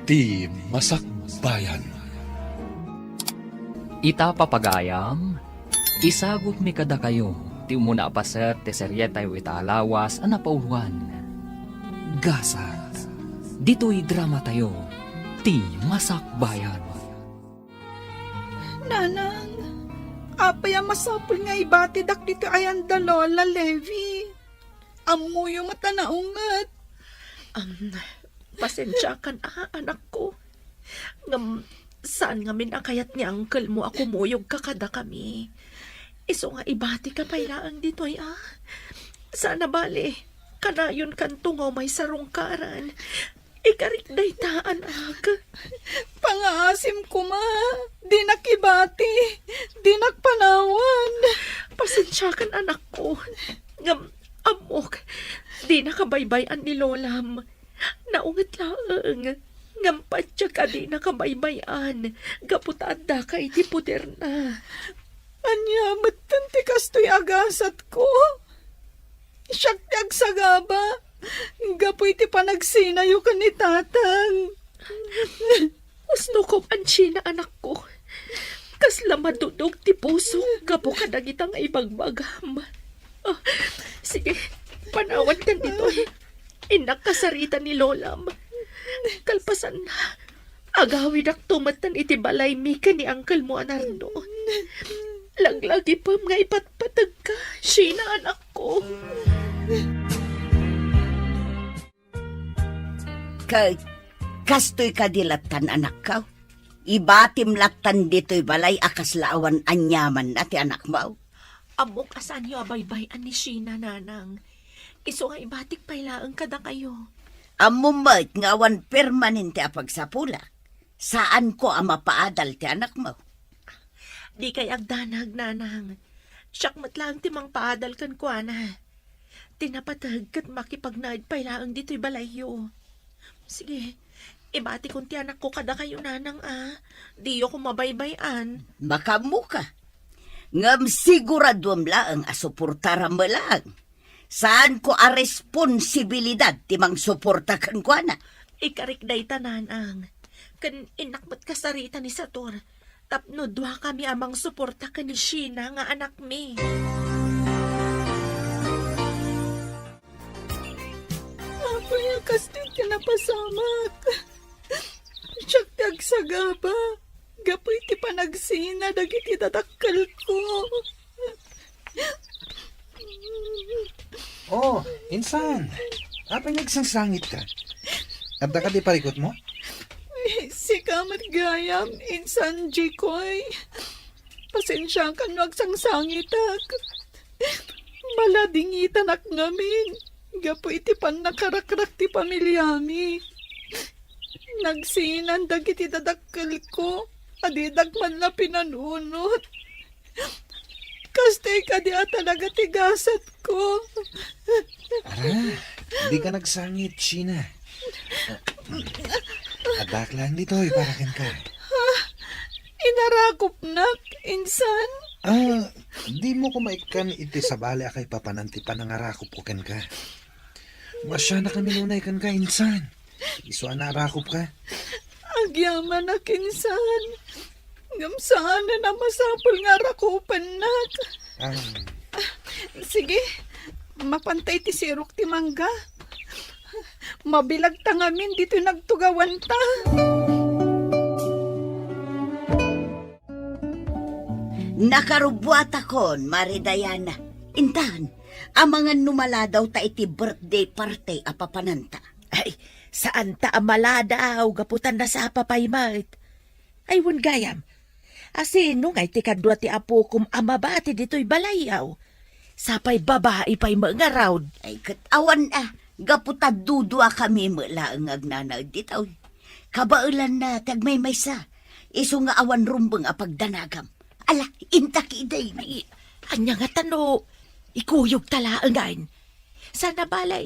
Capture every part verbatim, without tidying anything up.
Ti Masakbayan. Ita, papagayam, isagutmi kadakayo ti umuna a paset ti serietayo ita a lawas a napauloan, Gasat. Ditoy dramatayo, Ti Masakbayan. Nanang, apay a masapul nga ibatidak ditoy ayan da Lola Levi? Ammoyo met a naunget. Am, pasensiakan a, anakko. Ngem saan ngamin a kayat ni uncle mo a kumuyogka kadakami. Isu nga ibatika pay laeng ditoy a. Saan a bale, kanayonkanto nga umay sarungkaran. Ikarik dayta, anak. Pangaasim koma, dinak ibati, dinak panawan. Pasensiakan, anakko. Ngem, ammok, dinaka baybay-an ni lolam. Naunget laeng, ngem patiek a dinaka baybay-an, gapu ta addaka iti poderna. Ania metten ti kastoy a gasatko? Siak ti agsagaba gapu iti panagsinayo ken ni tatang. Husnokok, Anchina, anakko. Kasla madudog ti pusok gapu kadagita nga ibagbagam. Ah, sige, panawankan ditoy. Innak kasarita ni lolam. Kalpasanna, agawidakto metten iti balaymi ken ni uncle mo a Nardo. Laglagipem nga ipatpategka, Sheena, anakko. Ket kastoy kadi lattan, anakko? Ibatim lattan ditoy balay a kasla awan aniamanna ti anakmo? Ammok a saanyo a baybay-an ni Sheena, nanang. Isu nga ibatik pay laeng kadakayo. Ammom met nga awan permanente a pagsapulak. Saanko a mapaadal ti anakmo. Dikay agdanag, nanang. Siak met laeng ti mangpaadal kenkuana. Ti napateg ket makipagnaed pay laeng ditoy balayyo. Sige, ibatikon ti anakko kadakayo, nanang, a. Diyo ko mabaybay-an. Makaammoka. Ngem siguraduem laeng a suportaram met laeng. Saanko a responsibilidad ti mangsuporta kenkuana. Ikarik dayta, nanang. Ken innak met kasarita ni Sator. Tapno duakami a mangsuporta ken ni Sheena nga anakmi. Apay a kastoy ti napasamak? Siak ti agsagaba gapu iti panagsina dagiti dadakkelko. Oh, insan. Apay nagsangsangitka? Adda kadi parikutmo? Sika met gayam, insan Jikoy. Pasensiakan no agsangsangitak. Maladingitanak ngamin gapu iti pannakarakrak ti pamiliami. Nagsinan dagiti dadakkelko a didak man la pinanunot. Kastoy kadi a talaga ti gasatko. Ara, dika nagsangit, Sheena. Addaak laeng ditoy para kenka. Inarakopnak, insan. Ah, dimo ko maikkan iti sabali a kaipapanan ti panangarakopko kenka. Masianakami nunay kenka, insan. Isu a naarakopka. Agyamanak, insan. Ngem saanen a masapul nga arakopennak. Ah. Sige, mapanta iti sirok ti mangga. Mabilagta ngamin ditoy nagtugawanta. Nakarubbuatakon, Mari Diana. Intan, amangan no maladawta iti birthday party a papananta. Ay, saanta a maladaw, gapu ta nasapa pay met. Ay, wen gayam, asino ngay ti kadua ti apokom a mabati ditoy balayyo? Sapay babai pay met ngarud. Ay, ket awan a, gapu ta duduakami met laeng nga agnanaed ditoy. Kabaelanna ti agmaymaysa, isu nga awan rumbeng a pagdanagam. Ala, intak idaydi. Ay, ania ngata no ikuyogta laengen? Saan a bale,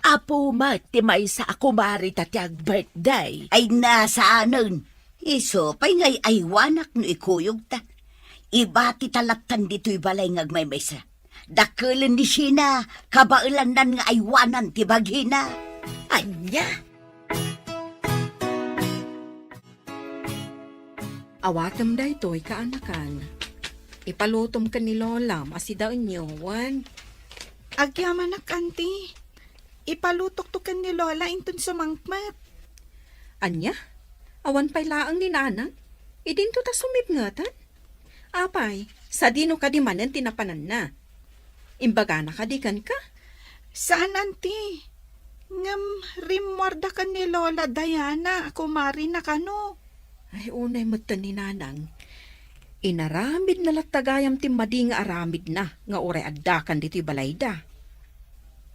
apo met ti maysa a kumarita ti ag-birthday. Ay, saanen. Isu pay nga ay-aywanak no ikuyogta. Ibatita lattan ditoy balay nga agmaymaysa. Dakkelen ni Sheena, kabaelannan nga aywanan ti bagina. Ania? Awatem daytoy, kaanakan. Ipalutom ken ni Lolam a sidaenyo, wen? Agyamanak, Auntie. Ipalutok to ken ni Lola inton sumangpet. Ania? Awan pay laeng ni Nanang? Idinto ta sumipngeten? Apay, sadino kadi manen ti napananna? Imbagana kadi kenka? Saan, Auntie. Ngem rimmuarda ken ni Lola Diana a kumarina kano. Ay, unay metten ni Nanang. Inaramidna latta gayam ti madi nga aramidna nga uray addakan ditoy balayda.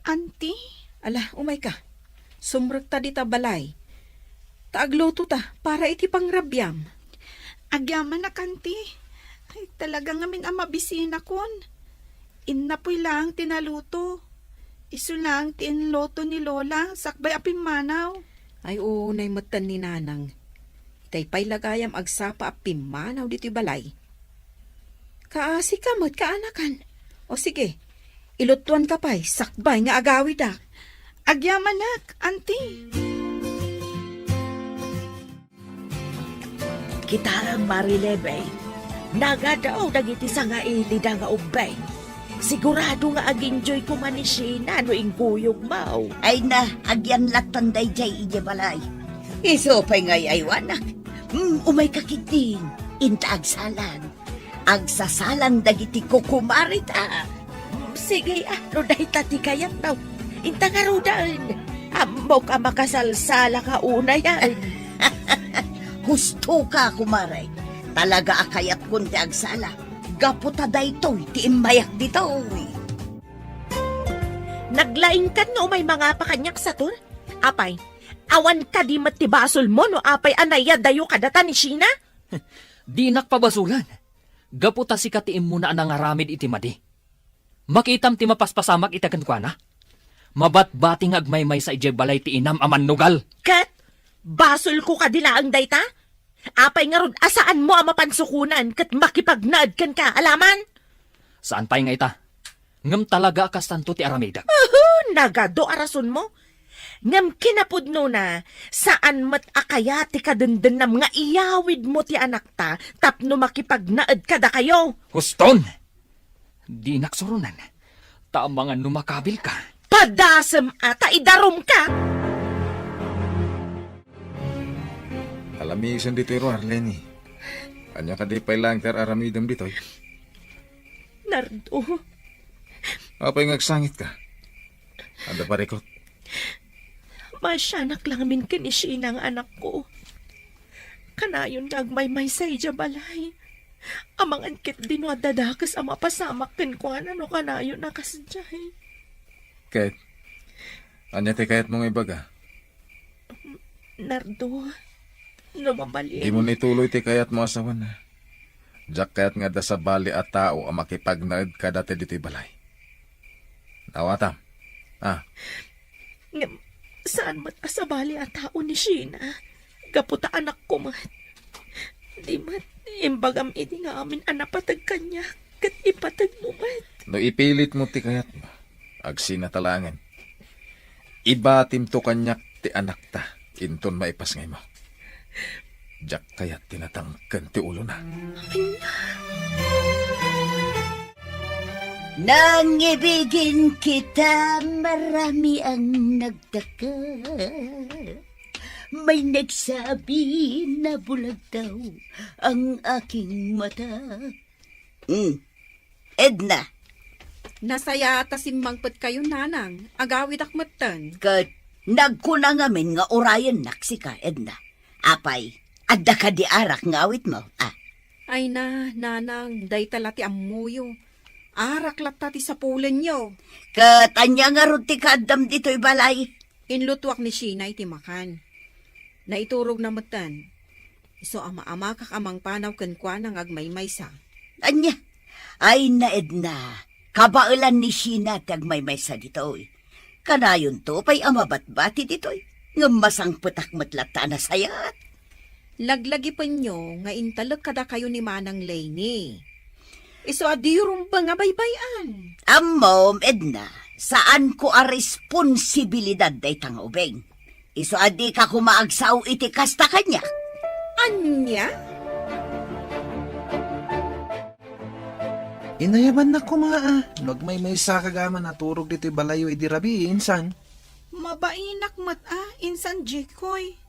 Auntie? Ala, umayka. Sumrekta dita balay. Ta aglutota para iti pangrabiam. Agyamanak, Auntie. Ay, talaga ngamin a mabisinakon. Innapoy laeng ti naluto. Isu laeng ti inluto ni Lola sakbay a pimmanaw. Ay, unay metten ni Nanang. Itay pay la gayam agsapa a pimmanaw ditoy balay. Kaasika met, kaanakan. O sige, ilutuanka pay sakbay nga agawidak. Agyamanak, Auntie. Kitaem, Marilebe, nagadaw dagiti sangailida nga ubbing. Sigurado nga ag-enjoy koma ni Sheena no ingkuyogmo. Ay na, agyan lattan daydiay idiay balay. Isu pay nga ay-aywanak. Hmm, umayka ketdin. Inta agsalang. Agsasalang dagiti kukumarita. Sige, a, no dayta ti kayatmo, inta ngaruden. Ammok a makasalsalaka unayen. Husto ka, kumare. Talaga a kayatkon ti agsala. Gapu ta daytoy ti immayak ditoy. Naglaingkan nga umay mangapa kaniak, Satur? Apay, awan kadi met ti basolmo no apay a nayadayo kadata ni Sheena? Dinak pabasolan. Gapu ta sika ti immuna a nangaramid iti madi. Makitam ti mapaspasamak iti kenkuana. Mabatbati nga agmaymaysa idiay balay ti inam a mannugal. Ket basolko kadi laeng dayta? Apay ngarud a saanmo a mapansukonan ket makipagnaed kenka, alaman? Saan pay nga ita. Ngem talaga a kastanto ti aramidek. Uhu, nagadu a rasonmo. Ngem kinapudnona, saan met a kayat ti kadendennam nga iyawidmo ti anakta tapno makipagnaed kadakayo. Huston! Dinak suronen. Ta amangan no makabilka. Padasem a ta idarumka! Alamisen ditoy ruar, Lenny. Ania kadi pay laeng ti ar-aramidem ditoy? Nardo. Apay nga agsangitka? Adda parikut? Maasianak laeng ken ni Sheena nga anakko. Kanayon nga agmaymaysa idiay balay. Amangan ketdi no adda dakes a mapasamak kenkuana no kanayon a kasdiay. Ket, ania ti kayatmo nga ibaga? Nardo, no mabalin. Dimo ituloy ti kayatmo a sawen. Diak kayat nga adda sabali a tao a makipagnaed kadata ditoy balay. Naawatam. Ah. Ngem, saan met a sabali a tao ni Sheena? Gapu ta anakko met. Di met, imbagam idi nga amin a napateg kaniak, ket ipateg mo met. No ipilitmo ti kayatmo, agsinata laengen. Ibatimto kaniak ti anakta inton maipasngaymo. Diak kayat ti natangken ti ulona. Nangibigin kita, marami ang nagtaka. May nagsabi na bulag daw ang aking mata. Hmm. Edna. Nasaya ta simmangpet kayo, Nanang. Agawidak metten. Ket nagkuna ngamin nga urayennak sika, Edna. Apay, adda kadi arak nga awitmo? Ah. Ay na, Nanang, dayta la ti ammoyo. Arak latta ti sapulenyo. Ket ania ngarud ti kaaddam ditoy balay? Inlutuak ni Sheena iti makan. Naiturogna metten. Isu a maamakak a mangpanaw kenkuana nga agmaymaysa. Ania? Ay na, Edna, kabaelan ni Sheena ti agmaymaysa ditoy. Kanayonto pay a mabatbati ditoy, ngem masangpetak met latta a nasayaat. Laglagipenyo nga intalek kadakayo ni Manang Lenny. Isu a diyay rumbeng a baybay-an. Ammom, Edna, saanko a responsibilidad dayta nga ubing. Isu a dika koma agsao iti kasta kaniak. Ania? Inayabannak koma a no agmaymaysa ka gayam a naturog ditoy balayyo idi rabii, insan. Mabainak met a, insan Jikoy.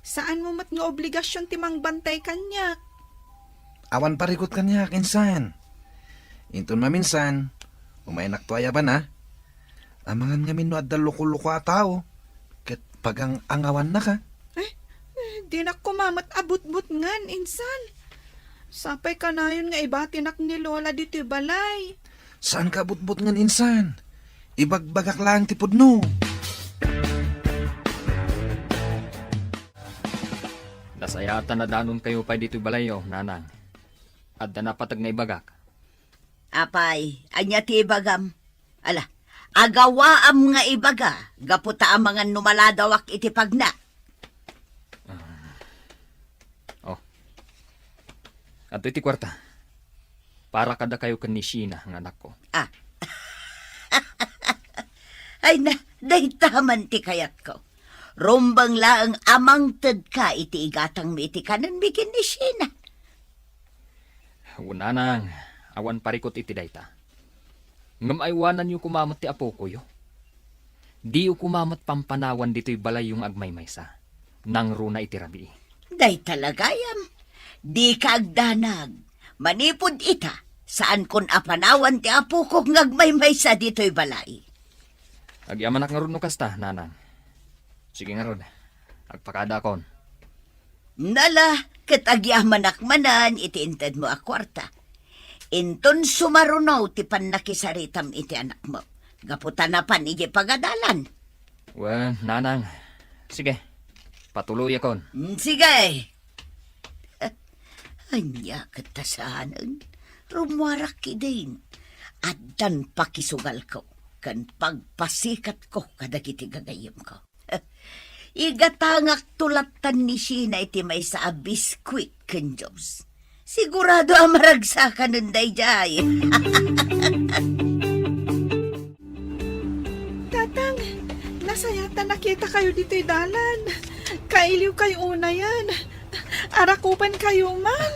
Saanmo met nga obligasion ti mangbantay kaniak. Awan parikut kaniak, insan. Inton maminsan, umaynakto ayaban a. Amangan ngamin no adda loko-loko a tao, ket pagang-angawannaka. Eh, eh, dinak koma met a butbutngen, insan. Sapay kanayon nga ibatinak ni Lola ditoy balay. Saanka a butbutngen, insan. Ibagbagak laeng ti pudno. Nasayaat a nadanonkayo pay ditoy balayyo, nanang. Adda napateg nga ibagak. Apay, ania ti ibagam? Ala, agawaam nga ibaga, gapu ta amangan no maladawak iti pagna. Ah. Oh. Adtoy ti kuarta. Para kadakayo ken ni Sheena nga anakko. Ah. Ay na, dayta man ti kayatko. Rumbeng laeng a mangtedka iti igatangmi iti kanenmi ken ni Sheena. Wen, nanang, awan parikut iti dayta. Ngem aywananyo koma met ti apokoyo. Diyo koma met pampanawan ditoy balayyo nga agmaymaysa. Nangruna iti rabii. Dayta la gayam. Dika agdanag. Manipud ita, saankon a panawan ti apokok nga agmaymaysa ditoy balay. Agyamanak ngarud no kasta, nanang. Sige ngarud, agpakadakon. Nala, ket agyamanak manen iti intedmo a kuarta. Inton sumaruno ti pannakisaritam iti anakmo, gapu ta napan idiay pagadalan. Wen, nanang. Sige, patuloyakon. Mm, sige. Ania ket ta saanen? Rummuarak idin. Addan pakisugalko ken pagpasikatko kadagiti gagayyemko. Igatangakto lattan ni Sheena iti maysa a biskuit ken juice. Sigurado a maragsakanen daydiay. Tatang, nasayaat a nakitakayo ditoy dalan. Kailiwkayo unayen. Arakupankayo man.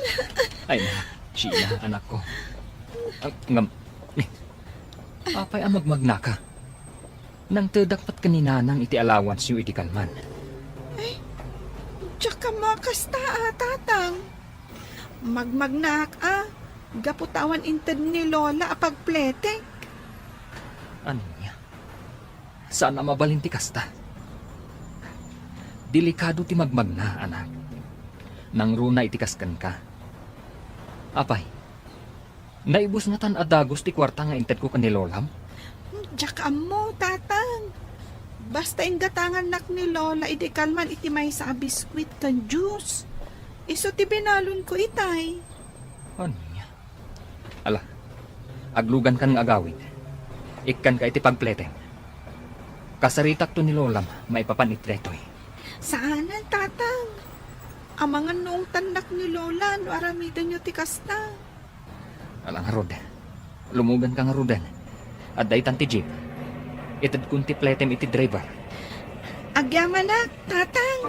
Ay na, Sheena, anakko. Ah, ngem, eh, apay a magmagnaka? Nangtedak met ken ni Nanang iti allowanceyo idi kalman. Ay, diak ammo a kasta a, Tatang. Magmagnaak a, gapu ta awan inted ni Lola a pagpletek. Ania? Saan a mabalin ti kasta? Delikado ti magmagna, anak. Nangruna iti kas kenka. Apay, naibus ngatan a dagus ti kuarta nga intedko ken ni Lolam? Diak ammo, Tatang. Basta inggatangannak ni Lola idi kalman iti maysa a biskuit ken juice. Isu ti binalonko itay. Ania? Ala, aglugankan nga agawid. Ikkanka iti pagpletem. Kasaritakto ni Lolam maipapan iti daytoy. Saanen, Tatang. Amangan no ungtannak ni Lola no aramidenyo ti kasta. Ala ngarud, lumuganka ngaruden. Adda itan ti jeep. Itedkon ti pletem iti driver. Agyamanak, Tatang.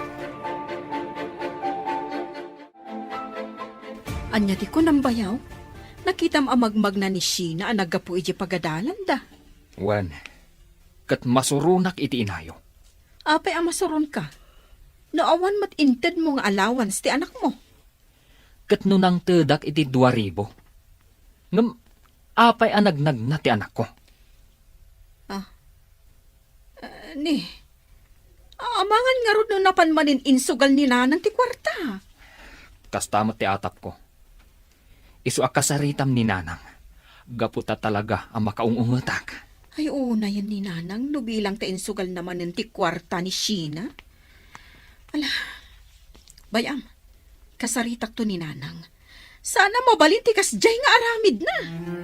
Ania ti kunam, bayaw? Nakitam a magmagna ni Sheena a naggapu idiay pagadalanda. Wen, ket masuronak iti inayo. Apay a masuronka? No awan met intedmo nga allowance ti anakmo. Ket no nangtedak iti dua ribu. Ngem apay a nagnagna ti anakko? Ah. Ah, ni, amangan ngarud no napan manen insugal ni Nanang ti kuarta. Kasta met ti atapko. Isu a kasaritam ni Nanang, gapu ta talaga a makaung-ungetak. Ay, unayen ni Nanang no bilang ta insugalna manen ti kuarta ni Sheena. Ala, bay-am, kasaritakto ni Nanang. Saan a mabalin ti kasdiay nga aramidna. Mm.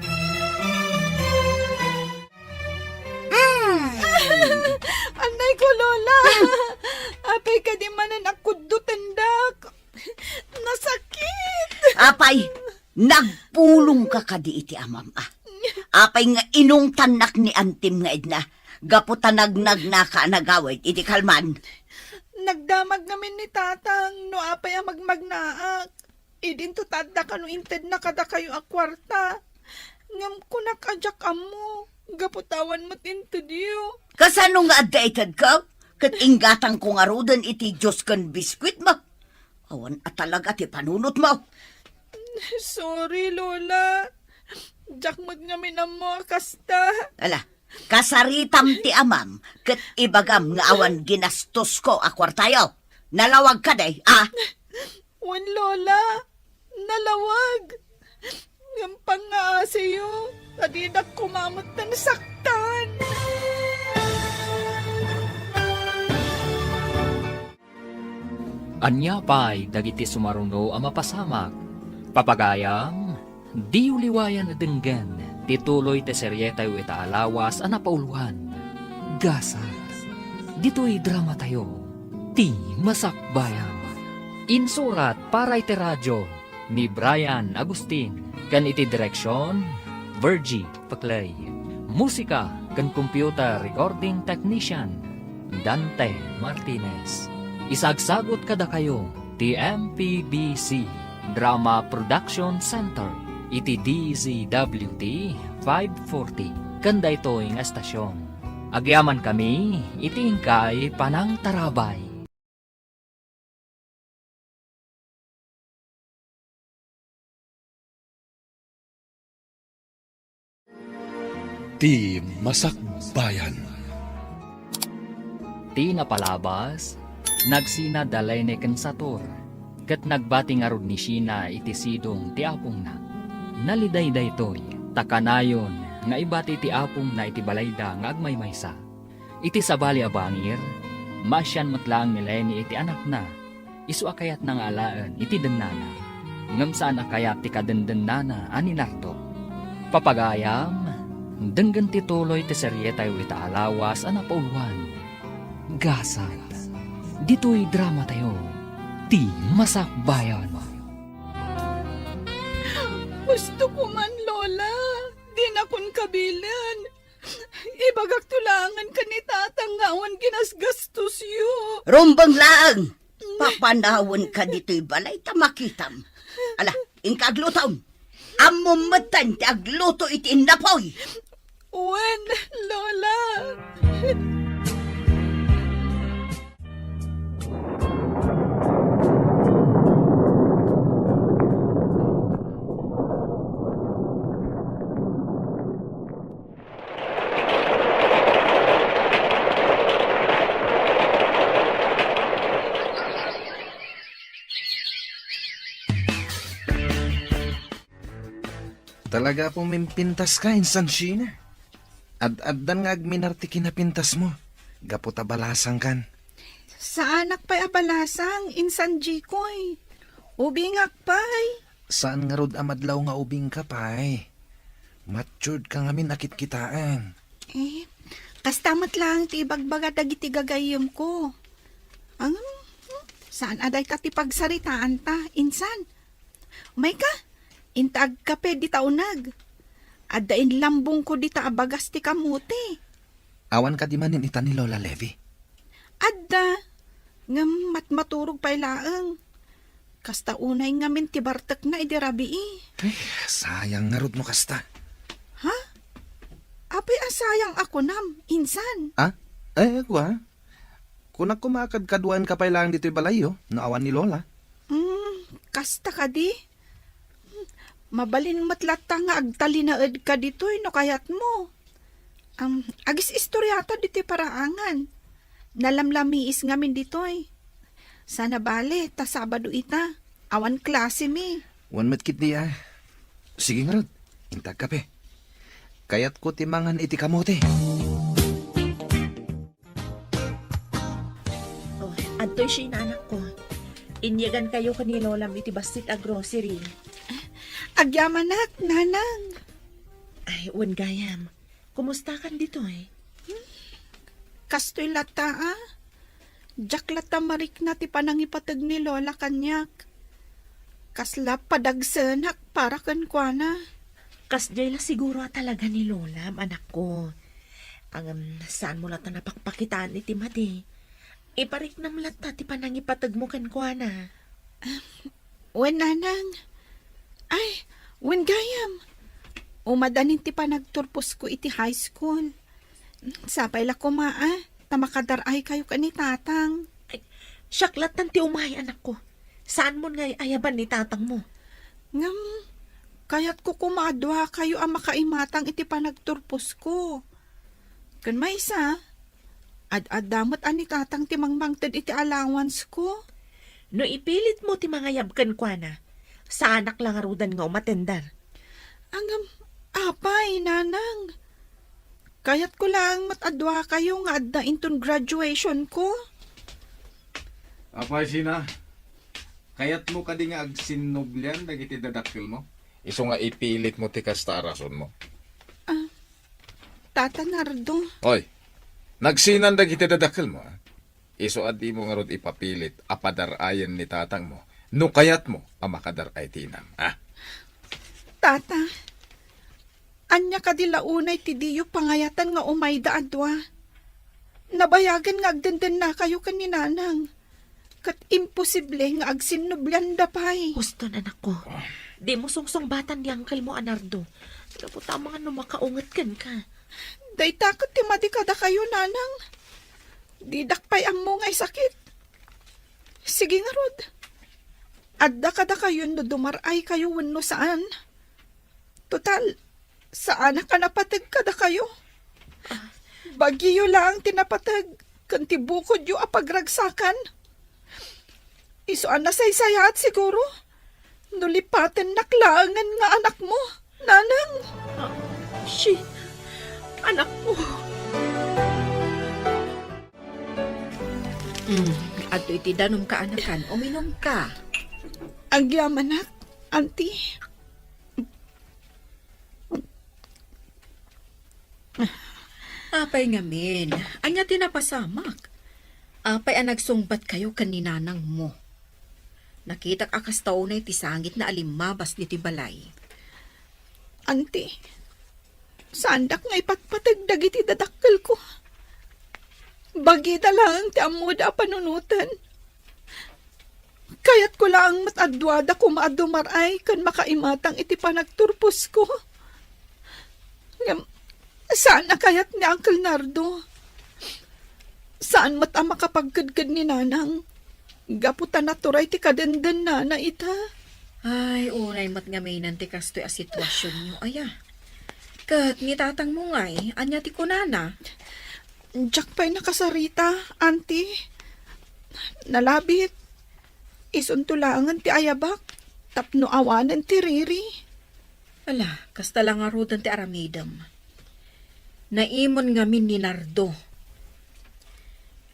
Annay ko, Lola! Apay kadi manen a kuddotendak? Nasakit! Apay, nagpulongka kadi iti amam, a? Apay nga inungtannak ni antim nga idna, gapu ta nagnagnaka a nagawid iti kalman? Nagdamag ngamin ni Tatang no apay a magmagnaak. Idinto ta adda kano intedna kadakayo a kuarta. Ngem kunak a diak ammo, gapu ta awan met intedyo. Kasano nga adda itedko? Ket inggatangko ngaruden iti juice ken biskuitmo. Awan a talaga ti panunotmo. Sorry, Lola. Diak met ngamin ammo a kasta. Ala, kasaritam ti amam, ket ibagam nga awan ginastosko a kuartayo. Nalawag kadi, a? Wen, Lola. Nalawag. Ngem pangngaasiyo, ta didak koma met nasaktan. Ania pay dagiti sumaruno a mapasamak? Papagayam, diyo liwayan a denggen ti tuloy ti serietayo ita a lawas a napauluan, Gasat. Ditoy dramatayo, Ti Masakbayan. Insurat para iti radio ni Brian Agustin, ken iti direksion, Virgie Paclay. Musika ken computer recording technician, Dante Martinez. Isagsagut kadakayo ti M P B C Drama Production Center iti D Z W T five forty ken daytoy nga estasion. Agyamankami iti inkay panangtarabay. Ti Masakbayan. Ti napalabas, nagsina da Lene ken Sator, ket nagbati ngarud ni Sheena iti sidong ti apongna. Naliday daytoy, ta kanayon nga ibati ti apongna iti balayda nga agmaymaysa. Iti sabali a bangir, maasian met laeng ni Lene iti anakna, isu a kayatna nga alaen iti dennana, ngem saan a kayat ti kadendennana a ni Nardo. Papagayam, denggen ti tuloy ti serietayo ita a lawas a napauluan, Gasat. Ditoy dramatayo, Ti Masakbayan. Gusto ko man, Lola. Dinakon kabilen. Ibagakto laengen ken ni Tatang nga awan ginasgastosyo. Rumbeng laeng! Papanawenka ditoy balay ta makitam. Ala, inka aglutom. Ammom metten ti agluto iti innapoy. Wen, Lola. Talaga a pumimpintaska, insan Sheena. Ad-addan nga agminar ti kinapintasmo, gapu ta balasangkan. Saanak pay a balasang, insan Jikoy. Ubingak pay. Saan ngarud a madlaw nga ubingka pay. Matured ka ngamin a kitkitaen. Eh, kasta met laeng ti ibagbaga dagiti gagayyemko. Ngem, hmm, saan a dayta ti pagsaritaanta, insan. Umayka, inta agkape dita uneg. Adda inlambongko dita a bagas ti kamote. Awan kadi manen ita ni Lola Levy? Adda, ngem matmaturog pay laeng. Kasta unay ngamin ti bartekna idi rabii. Ay, sayang ngarud no kasta. Ha? Apay a sayang a kunam, insan? Ah? Eh, kua? Kunak koma a kadkaduaenka pay laeng ditoy balayyo, no awan ni Lola. Hmm, kasta kadi? Mabalin met latta nga agtalinaedka ditoy no kayatmo. Am, agis-istoriata ditoy paraangan. Nalamlamiis ngamin ditoy. Sana bale, ta Sabado ita. Awan klasemi. Wen met ketdi a. Sige ngarud, inta agkape. Kayatko ti mangan iti kamote. Oh, adtoy siya, anakko. Inyegankayo ken ni Lolam iti bassit a grocery. Agyamanak, Nanang. Ay, wen gayam. Kumustakan ditoy? Kastoy latta, a. Diak latta marikna ti panangipateg ni Lola kaniak. Kasla padagsenak para kenkuana. Kasdiay la siguro a talaga ni Lolam, anakko. Ngem, saanmo latta napakpakitaan iti madi. Ipariknam latta ti panangipategmo kenkuana. Wen, Nanang. Ay, wen gayam. umadanin ti panagturposko iti high school. Sapay la koma, a, ta makadar-aykayo ken ni Tatang. Ay, siak lattan ti umay, anakko. Saanmon nga ay-ayaban ni tatangmo. Ngem, kayatko koma a duakayo a makaimatang iti panagturposko. Ken maysa, ad-adda met a ni Tatang ti mangmangted iti allowance-ko. No ipilitmo ti mangayab kenkuana, saanak la ngaruden nga umatender. Ngem, apay, Nanang. Kayatko laeng met a duakayo nga adda inton graduation-ko. Apay, Sina, kayatmo kadi nga agsinnublian dagiti dadakkelmo? Isu nga ipilitmo ti kasta a rasonmo? Ah, Tata Nardo. Oy, nagsinan dagiti dadakkelmo, a? Isu a dimo ngarud ipapilit a padar-ayen ni tatangmo no kayatmo a makadar-ay ti inam, a? Tata, ania kadi la unay ti diyo pangayatan nga umayda a dua? Nabayagen nga agdendennakayo ken ni Nanang. Ket imposible nga agsinnublianda pay. Huston, anakko. Ah. Dimo sungsungbatan ni angkelmo a Nardo. Gapu ta amangan no makaunget kenka. Dayta ket ti madi kadakayo, Nanang. Didak pay ammo nga isakit. Sige ngarud. Adda kadakayo no dumar-aykayo wenno saan. Total, saanak a napateg kadakayo. Bagyo laeng ti napateg ken ti bukodyo a pagragsakan. Isu a nasaysayaat siguro no lipatennak laengen nga anakmo, Nanang. Ah, shi, anakko. Mm, adtoy ti danumka, anakan. Uminumka. Agyamanak, Auntie. Apay ngamin, ania ti napasamak? Apay a nagsungbatkayo ken ni nanangmo? Nakitak a kasta unay ti sangitna a limmabas ditoy balay. Auntie, saandak nga ipatpateg dagiti dadakkelko. Bagida laeng ti ammoda a panunoten. Kayatko laeng met a duada koma a dumar-ay ken makaimatang iti panagturposko. Ngem, saan a kayat ni Uncle Nardo. Saan met a makapagkedked ni Nanang, gapu ta naturay ti kadendennana ita. Ay, uray met ngamin ti kastoy a situasionyo, aya. Ket ni tatangmo ngay, ania ti kunana? Diak pay nakasarita, Auntie. Nalabit. Isunto laengen ti ayabak tapno awanen ti riri. Ala, kasta la ngaruden ti aramidem. Naimon ngamin ni Nardo.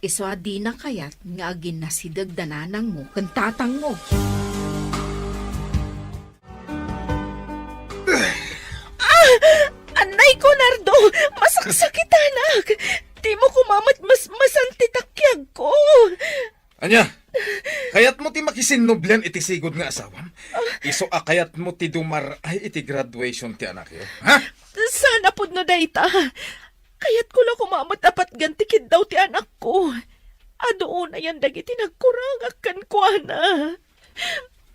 Isu a dina kayat nga aginnasideg da nanangmo ken tatangmo. Ah! Annay ko, Nardo! Masaksakitanak! Dimo koma met masmasan ti takiagko! Ania? Kayatmo ti makisinnublian iti sigud nga asawam? Isu a kayatmo ti dumar-ay iti graduation ti anakyo? Ha? Saan a pudno dayta. Kayatko la koma met a patgan ti kiddaw ti anakko. Adu unayen dagiti nagkurangak kenkuana.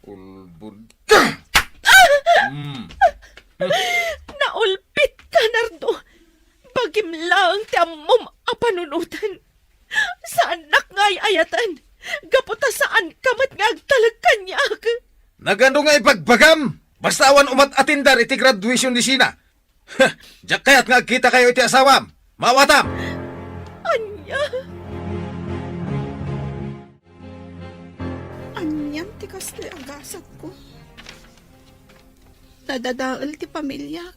Ulbod ka! Mm. Naulpitka, Nardo. Bagim laeng ti ammom a panunoten. Saannak nga ay-ayaten. Gapu ta saanka met nga agtalek kaniak. Nagano nga ibagbagam? Basta awan umat-atindar iti graduation ni Sina. Diak kayat nga agkitakayo iti asawam. Maawatam! Ania? Anian ti kastoy a gasatko? Nadadael ti pamiliak.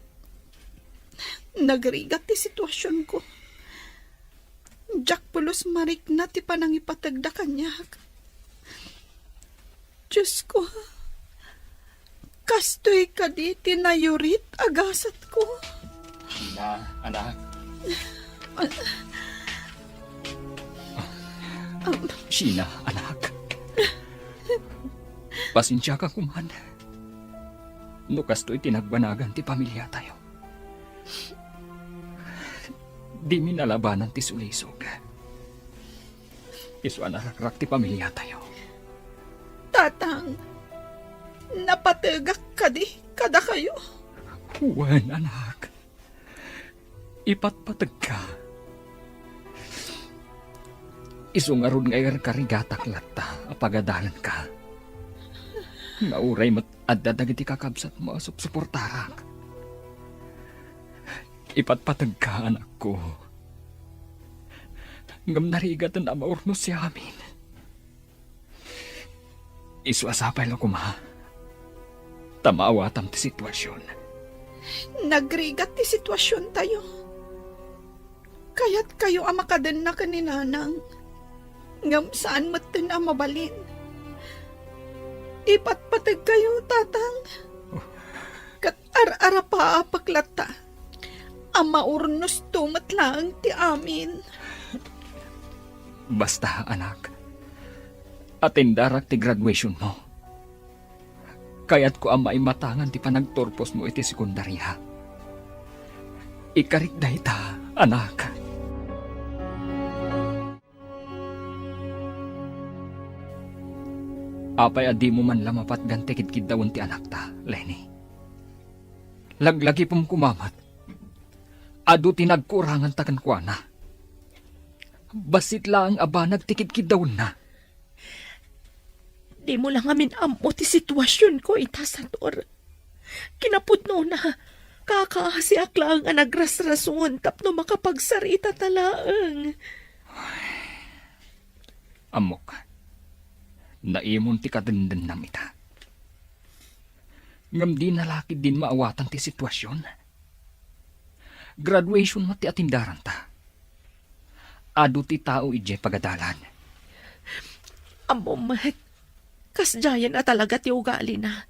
Nagrigat ti situasionko. Diak pulos marikna ti panangipategda kaniak. Diosko, kastoy kadi ti nayurit a gasatko? Sina, anak. Sina, anak. Pasensiaka koman no kastoy ti nagbanagan ti pamiliatayo. Dimi nalabanan ti sulisog. Isu a narakrak ti pamiliatayo. Tatang, napategak kadi kadakayo? Wen, anak. Ipatpategka. Isu ngarud nga irkarigatak latta a pagadalanka. Nga uray met adda dagiti kakabsatmo a supsuportarak. Ipatpategka, anakko. Ngem narigaten a maurnos ti amin. Isu a sapay la koma ta maawatam ti situasion. Nagrigat ti situasiontayo. Kayatkayo a makadenna ken ni Nanang, ngem saan metten a mabalin. Ipatpategkayo, Tatang. Ket ar-arapaapek latta a maurnosto met laeng ti amin. Basta, anak, atendarak ti graduationmo. Kayatko a maimatangan ti panagturposmo iti sekundaria. Ikarik dayta, anak. Apay a dimo man la mapatgan ti kidkiddawen ti anakta, Lenny? Laglagipem koma met, adu ti nagkuranganta kenkuana. Bassit laeng a banag ti kidkiddawenna. Dimo la ngamin ammo ti situasionko ita, Sator. Kinapudnona, kakaasiak laeng a nagrasrason tapno makapagsaritata laeng. Ammok, naimon ti kadendennam ita. Ngem dina la ketdin maawatan ti situasion. Graduation met ti atendaranta. Adu ti tao idiay pagadalan. Ammom met, kasdiayen a talaga ti ugalina.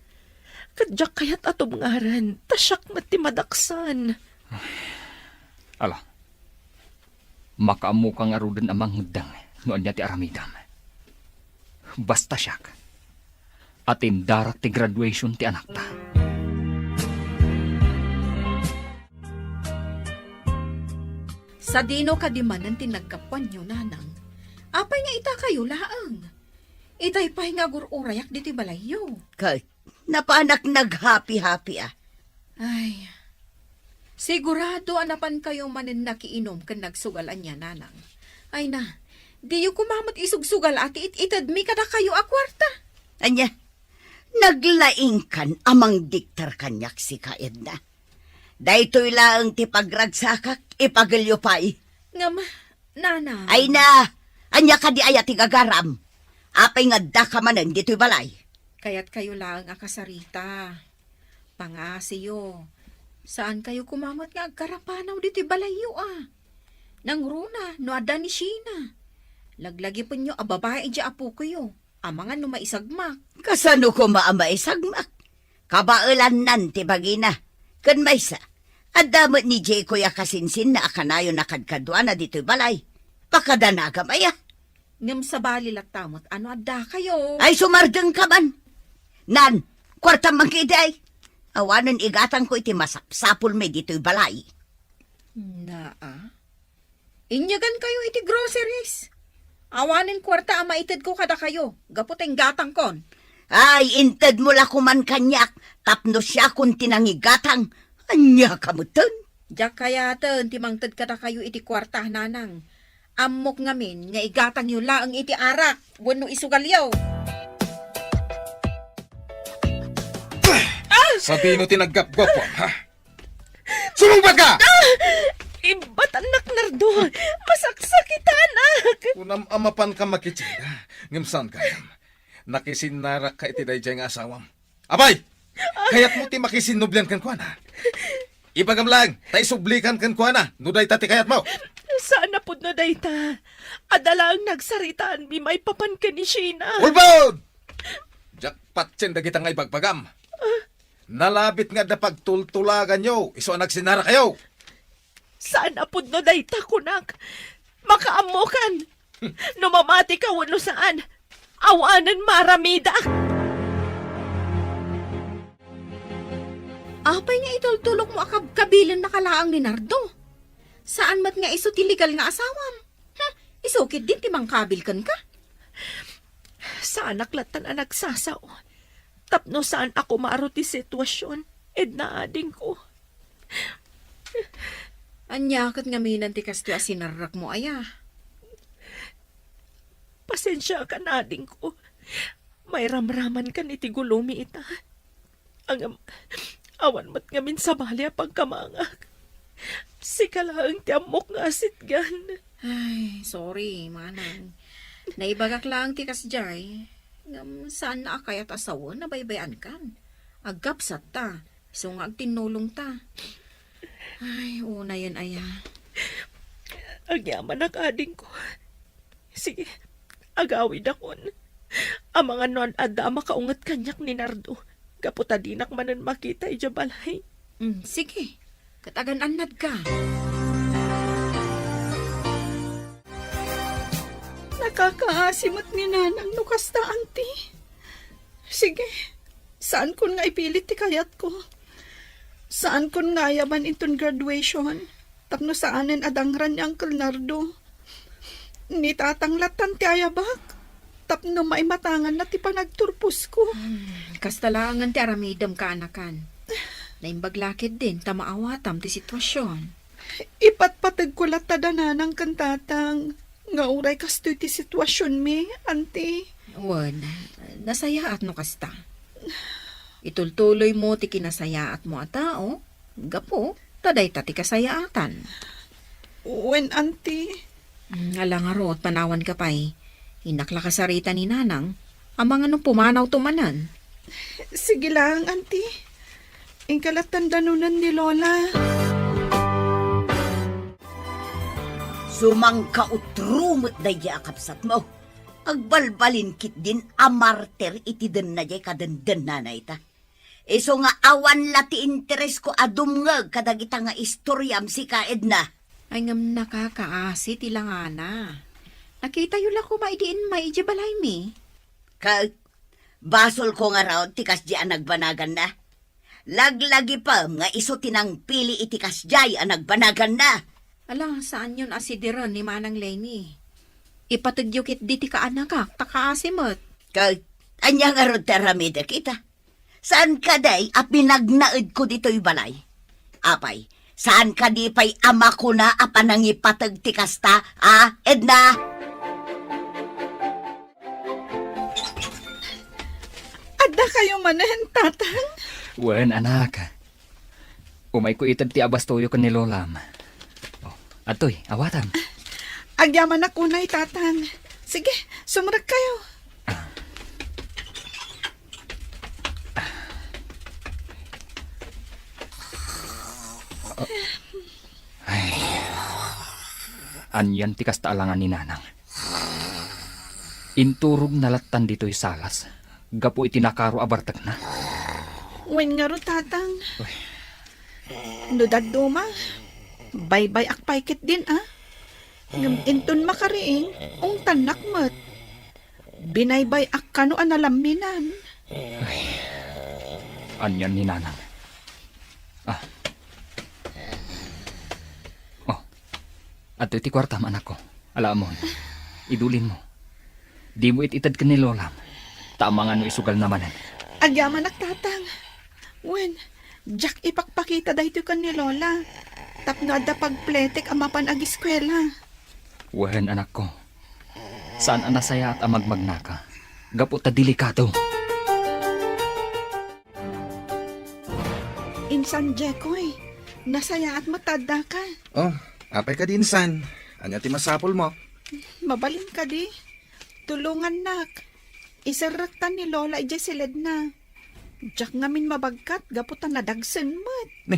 Ket diak kayat a tubngaren, ta siak met ti madaksan. Ala, makaammoka ngaruden a mangngeddeng no ania ti aramidem. Basta siak, atendarak ti graduation ti anakta. Sadino kadi manen ti naggapuanyo, Nanang? Apay nga itakayo laeng? Itay pay nga agur-urayak ditoy balayyo. Ket napanak naghapi-hapi a. Ay, sigurado a napankayo manen nakiinom ken nagsugal ania, Nanang. Ay na, diyo koma met isugsugal a ti it-itedmi kadakayo a kuarta. Ania, naglaingkan a mangdiktar kaniak sika, Edna. Daytoy laeng ti pagragsakak, ipagelyo pay. Ngem, Nanang. Ay na, ania kadi aya ti gagaram? Apay nga addaka manen ditoy balay? Kayatkayo laeng a kasarita. Pangasiyo. Saankayo koma met nga agkarapanaw ditoy balayyo a. Nangruna no adda ni Sheena. Laglagipenyo a babai idiay apokoyo. Amangan no maisagmak. Kasano koma a maisagmak? Kabaelannan ti bagina. Ken maysa, adda met ni Jaycoy a kasinsinna a kanayon a kadkaduana ditoy balay. Pakadanagam aya? Ngem sabali latta met a no addakayo. Ay, sumardengka man. Nan, kuartam man ketdi ay. Awanen igatangko iti masapsapulmi ditoy balay. Naa. Inyagankayo iti groceries. Awanen kuarta a maitedko kadakayo gapu ta inggatangkon. Ay, intedmo la koman kaniak tapno siakon ti nangigatang. Ania ka metten? Diak kayaten ti mangted kadakayo iti kuarta, Nanang. Ammok ngamin nga igatangyo laeng iti arak wenno isugalyo. Sadino ti naggapgapam, ha? Sumungbat ka! Ah! Ibatannak, Nardo! Masaksakitanak! Kunam a mapanka makitsinda, ngem saan gayam. Nakisinnarakka iti daydiay nga asawam. Apay! Kayatmo ti makisinnublian kenkuana? Ibagam laeng, ta isublikan kenkuana no dayta ti kayatmo. Saan a pudno dayta. Adda laeng nagsaritaanmi maipapan ken ni Sheena. Ulbod! Diak patien dagita nga ibagbagam. Nalabit nga adda pagtultulaganyo isu a nagsinnarakayo. Saan a pudno dayta, kunak. Makaammokan. No mamatika wenno saan, awanen maaramidak. Apay nga itultulokmo a kabkabilennaka laeng ni Nardo? Saan met nga isu ti legal nga asawam? Hmm, isu ketdin ti mangkabil kenka? Saanak lattan a nagsasao tapno saan a kumaro ti situasion, Edna, adingko. Ania ket ngamin ti kastoy a sinerrekmo, aya? Pasensiakan, adingko. Mairamramankan iti gulomi ita. Ngem, awan met ngamin sabali a pagkamangak. Sika laeng ti ammok nga asitgan. Ay, sorry, manang. Naibagak laeng ti kasdiay. Ngem, saanna a kayat a sawen a baybay-ankan. Agkapsatta. Isu nga agtinnulongta. Ay, unayen aya. Agyamanak, adingko. Sige, agawidakon. Amangan no ad-adda a makaunget kaniak ni Nardo, gapu ta dinak manen makita idiay balay. Mm, sige. Ket agan-annadka. Nakakaasi met ni Nanang no kasta, Auntie. Sige, saankon nga ipilit ti kayatko. Saankon nga ayaban inton graduation, tapno saanen a dangran ni Uncle Nardo. Ni Tatang lattan ti ayabak, tapno maimatanganna ti panagturposko. Hmm, kasta laengen ti aramidem, kaanakan. Naimbag la ketdin ta maawatam ti sitwasion. Ipatpategko latta da Nanang ken Tatang nga uray kastoy ti situasionmi, Auntie. Wen, nasayaat no kasta. Itultuloymo ti kinasayaatmo a tao, gapu ta dayta ti kasayaatan. Wen, Auntie. Mm, ala ngarud, panawanka pay. Innak la kasarita ni Nanang, amangan no pumanawto manen. Sige laeng, Auntie. Inka lattan danunen ni Lola. Sumangkautro met daydiay a kabsatmo. Agbalbalin ketdin a martir iti denna diay kadendennana ita. Isu nga awan la ti interesko a dumngeg kadagita nga istoriam, sika, Edna. Ay, ngem nakakaasi ti langana. Nakitayo la koma idi immay idiay balaymi. Ket basolko ngarud ti kasdiay a nagbanaganna. Laglagipem nga isu ti nangpili iti kasdiay a nagbanaganna. Ala, saanyon a sidiren ni Manang Lenny. Ipategyo ketdi ti kaanakak, ta kaasi met. Ket ania ngarud ti aramidek ita? Saan kadi a pinagnaedko ditoy balay? Apay, saan kadi pay a makuna a panangipateg ti kasta, a, Edna? Adda kayo manen, Tatang? Wen, anak. Umayko ited ti abastoyo ken ni Lolam. Oh, adtoy, awatam. Agyamanak unay, Tatang. Sige, sumrek kayo. Ay. Anian ti kasta a langan ni Nanang? Inturogna lattan ditoy salas gapu iti nakaro a bartekna. Wen ngarud, Tatang. Uy. No dadduma, baybay-ak pay ketdin, a? Ngem inton makariing, ungtannak met. Binaybay-ak kano a nalamminan. Ay. Anian ni Nanang? Ah. Oh. Adtoy ti kuartam, anakko. Ala, ammom. Idulinmo. Dimo it-ited ken ni Lolam. Ta amangan no isugalna manen. Agyamanak, Tatang. Wen, diak ipakpakita daytoy ken ni Lola. Tapno adda pagpletek a mapan agiskuela. Wen, anakko. Saan a nasayaat a magmagnaka. Gapu ta delikado. Insan Jekoy, nasayaat met ta addaka. Oh, apay kadi, insan? Ania ti masapulmo? Mabalin kadi? Tulongannak. Iserrektan ni Lola idiay siledna. Diak ngamin mabagkat gapu ta nadagsen met. Ni,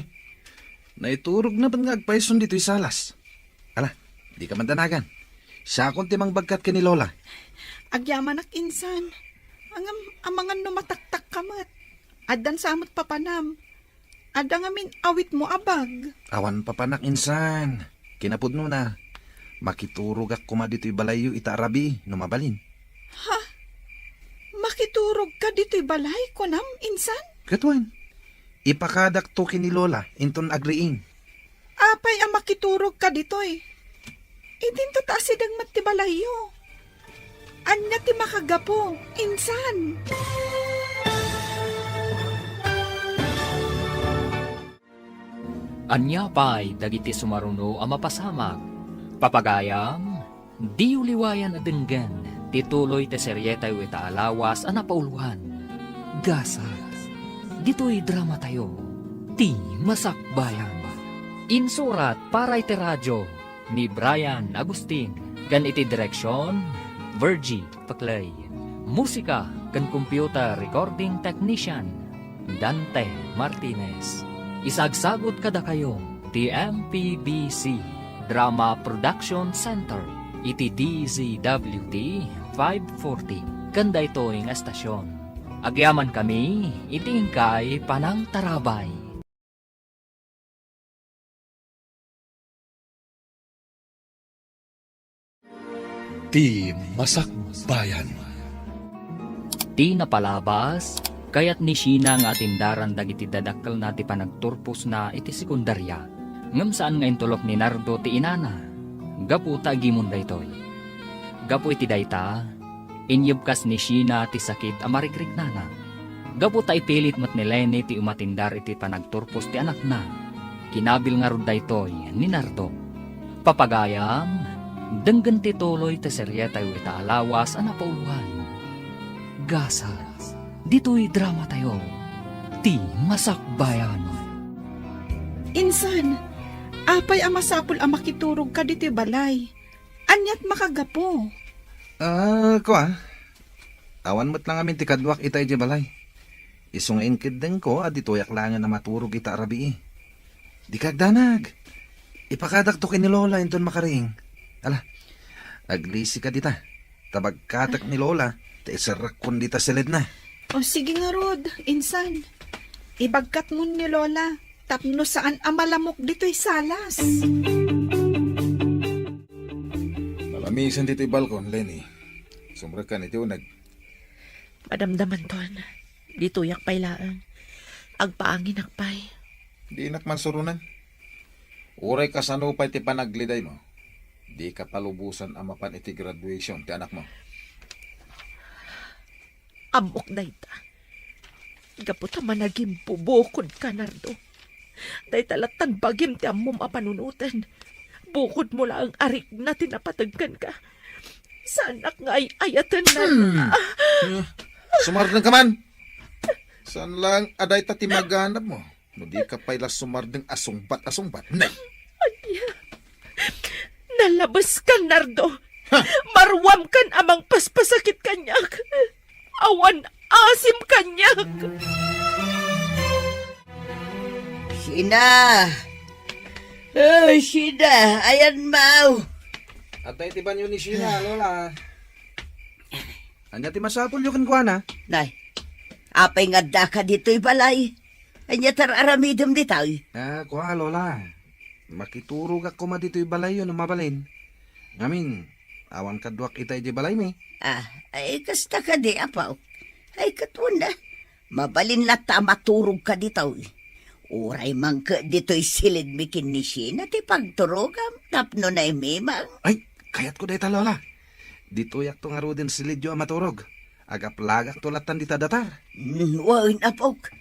naiturogna met nga agpayson ditoy salas. Ala, dika mandanagan. Siakon ti mangbagkat ken ni Lola. Agyamanak, insan. Ngem, amangan no mataktakka met. Addan sa met papanam. Adda ngamin awitmo a bag. Awan papanak, insan. Kinapudnona, makiturogak koma ditoy balayyo ita a rabii no mabalin. Ha? Makiturogka ditoy balay, kunam, insan? Ket wen, ipakadakto ken ni Lola inton agriing. Apay a makiturogka ditoy? Idinto ta asideg met ti balayyo. Ania ti makagapu, insan? Ania pay dagiti sumaruno a mapasamak? Papagayam, diyo liwayan a denggen ti tuloy ti serietayo ita a lawas a napauluan, Gasat. Ditoy dramatayo, Ti Masakbayan. Insurat para iti radio ni Brian Agustin, ken iti direksion, Virgie Paclay. Musika ken computer recording technician, Dante Martinez. Isagsagut kadakayo ti M P B C Drama Production Center iti D Z W T five forty ken daytoy nga estasion. Agyamankami iti inkay panangtarabay. Ti Masakbayan. Ti napalabas, kayat ni Sheena nga atindaran dagiti dadakkelna ti panagturposna iti sekundaria, ngem saan nga intulok ni Nardo ti inana gapu ta agimon daytoy. Gapu iti dayta, inyebkas ni Sheena ti sakit a marikriknana. Gapu ta ipilit met ni Leni ti umatindar iti panagturpos ti anakna, kinabil ngarud daytoy ni Nardo. Papagayam, denggen ti tuloy ti serietayo ita a lawas a napauluan, Gasat. Ditoy dramatayo, Ti Masakbayan. Insan, apay a masapul a makiturogka ditoy balay? Aniat makagapu? Ah, kua. Awan met la ngamin ti kaduak ita idiay balay. Isu nga inkeddengko a ditoyak laengen a maturog ita a rabii. Dika agdanag. Ipakadakto ken ni Lola inton makariing. Ala, aglisika dita. Ta bagkatek ni Lola ta iserrekkon dita siledna. O, sige ngarud, insan. Ibagkatmon ni Lola tapno saan a malamok ditoy salas. Malamisen ditoy balkon, Leni. Sumrekkan iti uneg. Madamdamanton. Ditoyak pay laeng. Agpaanginak pay. Dinak mansuronan. Uray kasano pay ti panaglidaymo, dika palubosan a mapan iti graduation ti anakmo. Ammok dayta. Gapu ta managimbubukodka, Nardo. Dayta lattan bagim ti ammom a panunoten. Bukodmo laeng a rikna ti napateg kenka. Saanak nga ay-ayaten, Nardo. Hmm. Ah. Eh, sumardengka man. Saan laeng a dayta ti maganabmo? No dika pay la sumardeng a sungbat a sungbat. Nay! Ania? Nalabeska, Nardo. Ha? Maruamkan a mangpaspasakit kaniak. Awan asim kaniak. Sheena! Oh, Sheena! Ayanmo! Adda iti banio ni Sheena, Lola. Ania ti masapulyo kenkuana? Nay, apay nga addaka ditoy balay? Ania ti ar-aramidem ditoy? Ah, kua, Lola. Makiturogak koma ditoy balayyo no mabalin. Ngamin, awan kaduak ita idiay balaymi. Ah, ay, kasta kadi, apo. Ay, ket wen a, mabalin latta a maturogka ditoy. Uray mangke ditoy silidmi ken ni Sheena ti pagturogam tapno naimimang. Ay, kayatko dayta, Lola. Ditoyakto ngaruden silidyo a maturog. Agaplagakto lattan dita datar. Mm, wen, apok.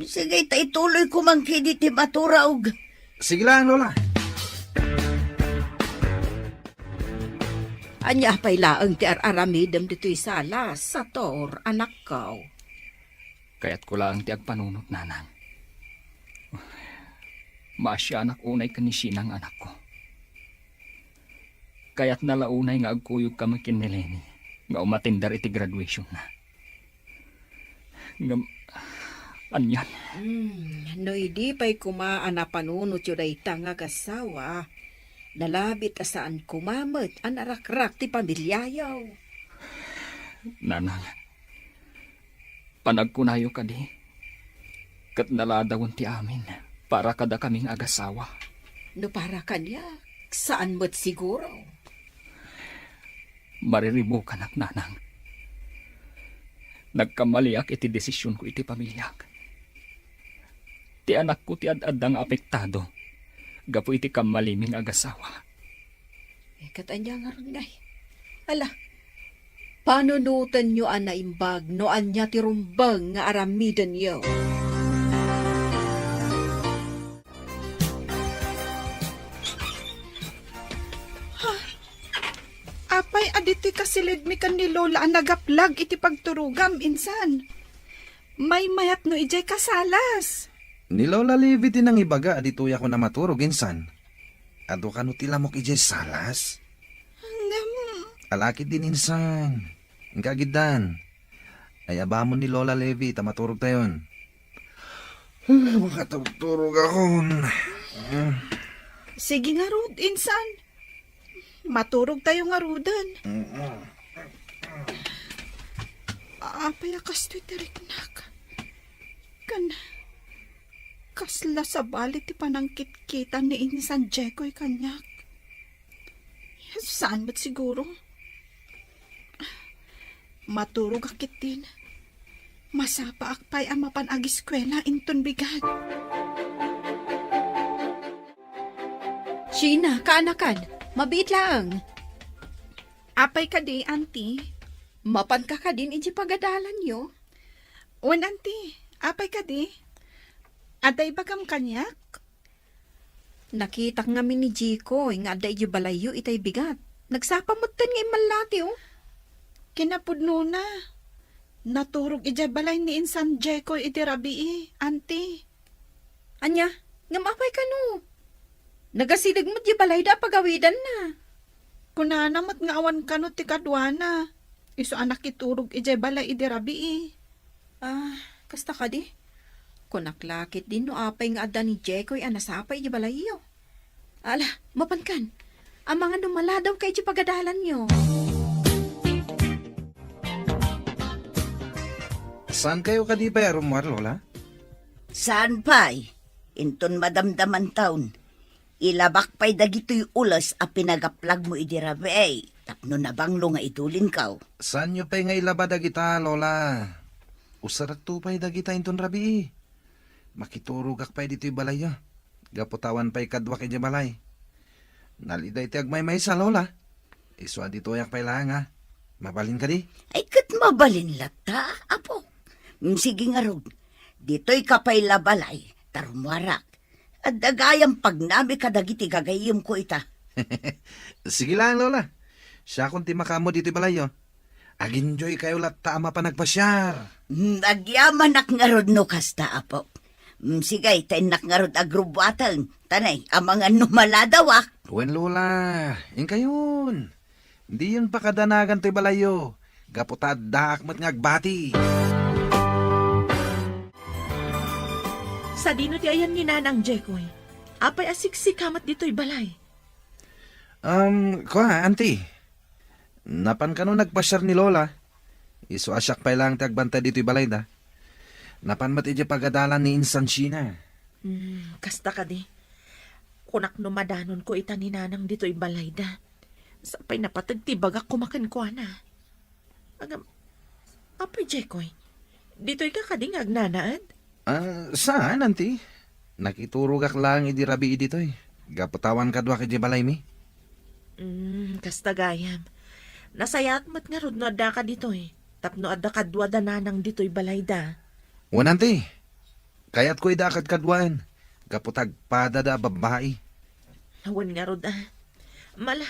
Sige, ta ituloyko man kadi ti maturog. Sige lang, Lola. Ania pay laeng ti ar-aramidem ditoy sala, Sator, anakko? Kayatko laeng ti agpanunot, Nanang. Maasianak unay ken ni Sheena nga anakko. Kayatna la unay nga agkuyogkami ken ni Leni nga umatender iti graduationna. Ngem, anian? Hmm, no idi pay koma a napanunotyo dayta nga agassawa, nalabit a saan koma met a narakrak ti pamiliayo. Nanang, panagkunayo kadi, ket naladawen ti amin para kadakami nga agassawa. No para kaniak, saan met siguro. Mariribukanak, Nanang. Nagkamaliak iti desisionko iti pamiliak. Ti anakko ti ad-adda nga apektado gapu iti kammalimi nga agassawa. Eh, ket ania ngarud ngay? Ala, panunotenyo a naimbag no ania ti rumbeng nga aramidenyo. Ditoy kasilidmi ken ni Lola a nagaplag iti pagturogam, insan. Maymayat no idiay kasalas. Ni Lola Levi ti nangibaga a ditoyak a maturog, insan. Adu kano ti lamok idiay salas? Ngem, alakid din, insan. Inka agiddan. Ay, abamon ni Lola Levi ta maturog tayon. Makaturturog akon. Sige ngarud, insan. Maturog tayo ngaruden. Apay a kastoy ti riknak? Kan, kasla sabali ti panangkitkita ni insan Jekoy kaniak. Saan met siguro? Maturogak ketdin. Masapaak pay a mapan agiskuela inton bigat. Sheena, kaanakan, mabiit laeng. Apay kadi, Auntie? Mapanka kadin iti pagadalanyo? Wen, Auntie. Apay kadi? Adda ibagam kaniak? Nakitak ngamin ni Jikoy nga adda idiay balayyo itay bigat. Nagsapa metten nga immallati, oh. Kinapudnona, naturog idiay balay ni insan Jekoy idi rabii, Auntie. Ania, ngem apay kano? Nagasideg met diay balayda a pagawidanna. Kunana met nga awan kano ti kaduana. Isu a nakiturog idiay balay idi rabii. Ah, kasta kadi? Kunak la ketdin no apay nga adda ni Jekoy a nasapa idiay balayyo. Ala, mapankan. Amangan no maladawka idiay pagadalanyo. Saankayo kadi pay a rummuar, Lola? Saan pay? Inton madamdaman taon, ilabak pay dagitoy ules a pinagaplagmo idi rabii, tapno nabanglo nga idulinkaw. Saanyo pay nga ilaba dagita, Lola? Usarakto pay dagita inton rabii. Makiturogak pay ditoy balayyo. Gapu ta awan pay kaduak idiay balay. Nalida iti agmaymaysa, Lola. Isu a ditoyak pay laeng, a. Mabalin kadi? Ay, ket mabalin latta, apo. Mm, sige ngarud. Ditoyka pay la balay, ta rummuarak. Adda gayam pagnami kadagiti gagayyemko ita. Sige laeng, Lola. Siakon ti makaammo ditoy balayyo. Ag-enjoykayo latta a mapan agpasiar. Mm, agyamanak ngarud no kasta, apo. Mm, sige, ta innak ngarud agrubbuaten. Tanay, amangan no maladawak. Wen, Lola, inkayon. Diyon pakadanagan toy balayyo. Gapu ta addaak met nga agbati. Sadino ti ayan ni Nanang Jekoy? Apay a siksika met ditoy balay? Um, kua, Auntie. Napan kano nagpasiar ni Lola. Isu a siak pay laeng ti agbantay ditoy balayda. Napan met idiay pagadalan ni Insan Sheena. Hmm, kasta kadi. Kunak no madanonko ita ni Nanang ditoy balayda. Sapay napateg ti ibagak koma kenkuana. Agam, apay, Jekoy? Ditoyka kadi nga agnanaed? Ah, saan, Auntie? Nakiturogak laeng idi rabii ditoy. Gapu ta awan kaduak idiay balaymi. Mm, kasta gayam. Nasayaat met ngarud no addaka ditoy. Tapno adda kaduada Nanang ditoy balayda. Wen, Auntie. Kayatko ida a kadkaduaen. Gapu ta agpadada a babbai. Wen ngarud, a. Mala,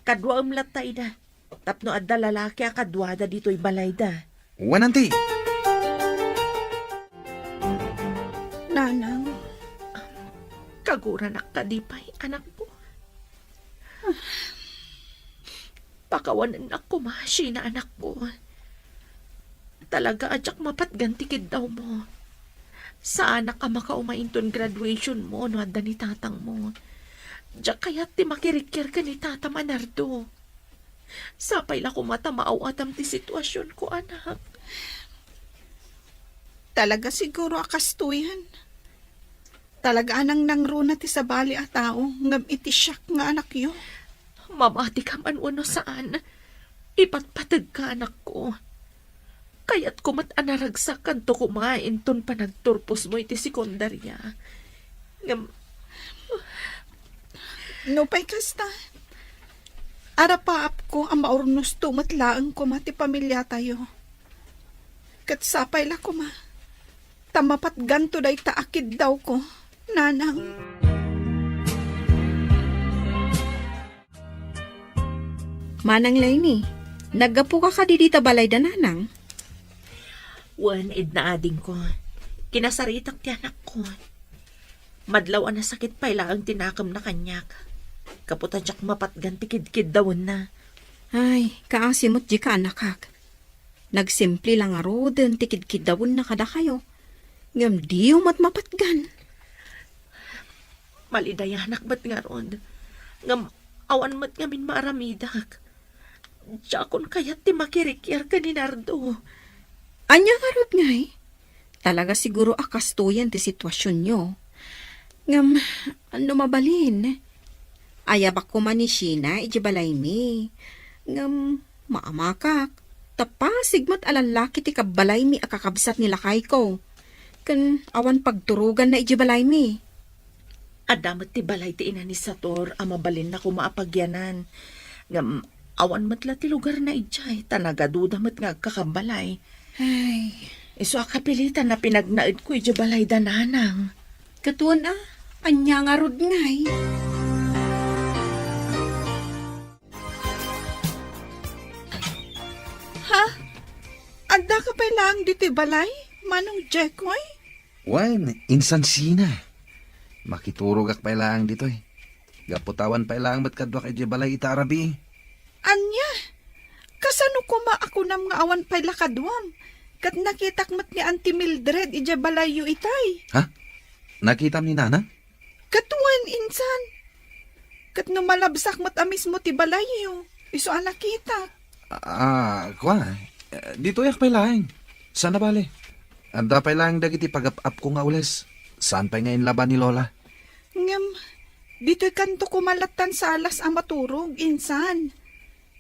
kaduaem latta ida. Tapno adda lalaki a kaduada ditoy balayda. Wen, Auntie. Nanang. Kaguranak kadi pay, anakko? Pakawanennak koma, Sheena, anakko. Talaga a diak mapatgan ti kiddawmo. Saanak a makauma inton graduationmo no adda ni tatangmo. Diak kayat ti makirikkir ken ni tatam a Nardo. Sapay la koma ta maaw-atam ti situasionko, anak. Talaga siguro a kastoyen. Talaga a nangnangruna ti sabali a tao ngem iti siak nga anakyo. Mamatika man wenno saan, ipatpategka, anakko. Kayatko met a naragsak kanto koma inton panagturposmo iti sekundaria. Ngem, nupay kasta, arapaapko a maurnosto met laeng koma ti pamiliatayo. Ket sapay la koma ta mapatganto dayta a kiddawko, Nanang. Manang Lenny, naggapuka kadi dita balay da nanang? Wen, Edna adingko. Kinasaritak ti anakko. Madlaw a nasakit pay laeng ti nakemna kaniak. Gapu ta diak mapatgan ti kidkiddawenna. Ay, kaasi met dika, anakak. Nagsimple la ngaruden ti kidkiddawenna kadakayo. Ngem diyo met mapatgan. Malidayanak met ngarud. Ngem awan met ngamin maaramidak. Diakon kayat ti makirikiar ken ni Nardo. Ania ngarud ngay? Talaga siguro a kastoyen ti situasionyo. Ngem, no mabalin, ayabak koma ni Sheena idiay balaymi. Ngem, maamakak, ta pasig met a lallaki ti kabbalaymi a kakabsat ni lakayko. Ken awan pagturoganna idiay balaymi. Adda met ti balay ti ina ni Sator a mabalinna koma a pagyanan. Ngem awan met la ti lugarna idiay, ta nagaduda met nga agkakambalay. Ay. Isu a kapilitan a pinagnaedko idiay balay da nanang. Katuan a, ania ngarud ngay? Ha? Addaka pay laeng ditoy balay, Manong Jekoy? Wen, insan Sheena. Makiturogak pay laeng ditoy. Gapu ta awan pay laeng met kaduak idiay balay ita a rabii. Ania? Kasano koma a kunam nga awan pay la kaduam? Ket nakitak met ni Auntie Mildred idiay balayyo itay. Ha? Nakitam ni Nanang? Ket wen, insan. Ket no malabsak met a mismo ti balayyo, isu a nakitak. Ah, kua, eh, ditoyak pay laeng. Saan a bale? Adda pay laeng dagiti pagap-apko nga ules. Saan pay nga inlaban ni Lola? Ngem, ditoykanto koma lattan salas a maturog, insan.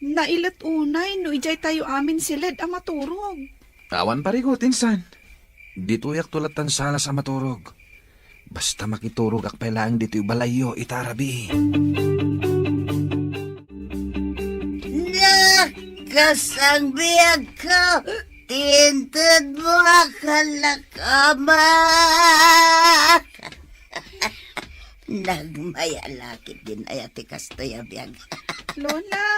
Nailet unay no idiay tayo amin siled a maturog. Awan parigot, insan. Ditoyakto lattan salas a maturog. Basta makiturogak pay laeng ditoy balayyo ita a rabii. Nakasangbiagko ti intedmo a kalakamak. Nagmayalakit din aya ti kastoy a biag. Lola,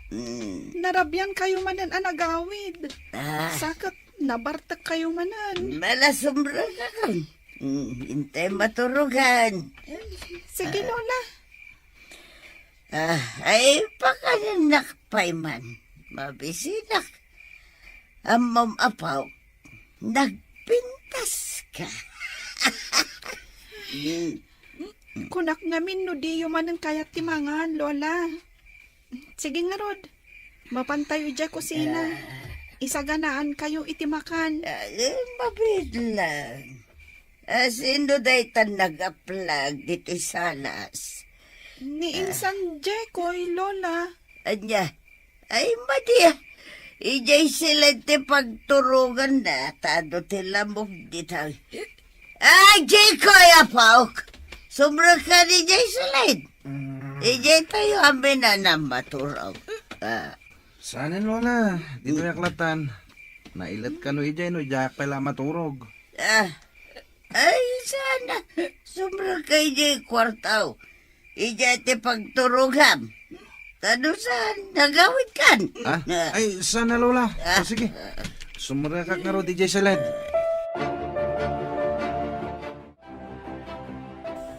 Mm. Narabian kayo manen a nagawid. Ah. Sakat, nabartek kayo manen. Malasumrek akon. Mm, intay maturugan. Sige, Lola. Ah, ay, pakaninnak pay man. Mabisinak. Ammom, apaw, nagpintas ka. Mm. Kunak ngamin no diyo manen kayat ti mangan, Lola. Sige ngarud, mapantayo idiay kusina. Ah. Isaganaan kayo iti makan. Ah, eh, mabiit lang. Ah, sino daytan nagaplag ditoy salas? Ni Ah. Insan Jekoy, Lola. Anya? Ay, madi, ah. Idiay siled ti pagturoganna, ta adu ti lamok ditoy. Ay, Jekoy, apaw. Sumrek ka idiay siled. Idiay tayo amin a maturog. Ah. Saan, Lola? Ditoyak lattan. Nailet kano idiay no diak pay la maturog. Ah. Ay, saan a. Sumrek ka idiay kwartaw. Idiay ti pagturogam. Ta no saan, nagawid kan. Ah? Ah. Ay, saan a, Lola. Ah. O, sige. Sumrekak ngarud idiay siled.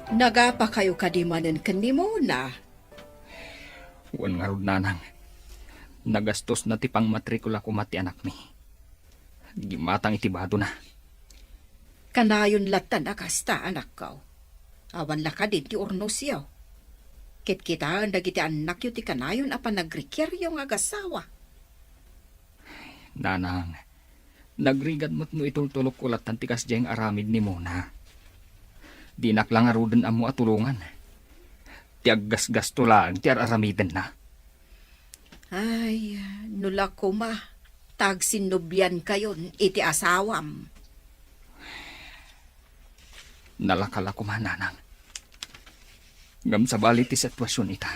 Nagapa kayo kadi manen ken ni Mona? Wen ngarud, Nanang. Nagastosna ti pangmatrikula koma ti anakmi. Gimmatang iti badona. Kanayon lattan a kasta, anakko. Awan la kadi ti urnosyo. Kitkitaen dagiti annakyo ti kanayon a panagrikiaryo nga agassawa. Nanang, nagrigat met no itultulokko lattan ti kasdiay nga aramid ni Mona. Dinak la ngaruden ammo a tulongan. Ti aggasgasto laeng ti ar-aramidenna. Ay, no la koma, ta agsinnubliankayon iti asawam. Nalaka la koma, Nanang. Ngem sabali ti situasion ita.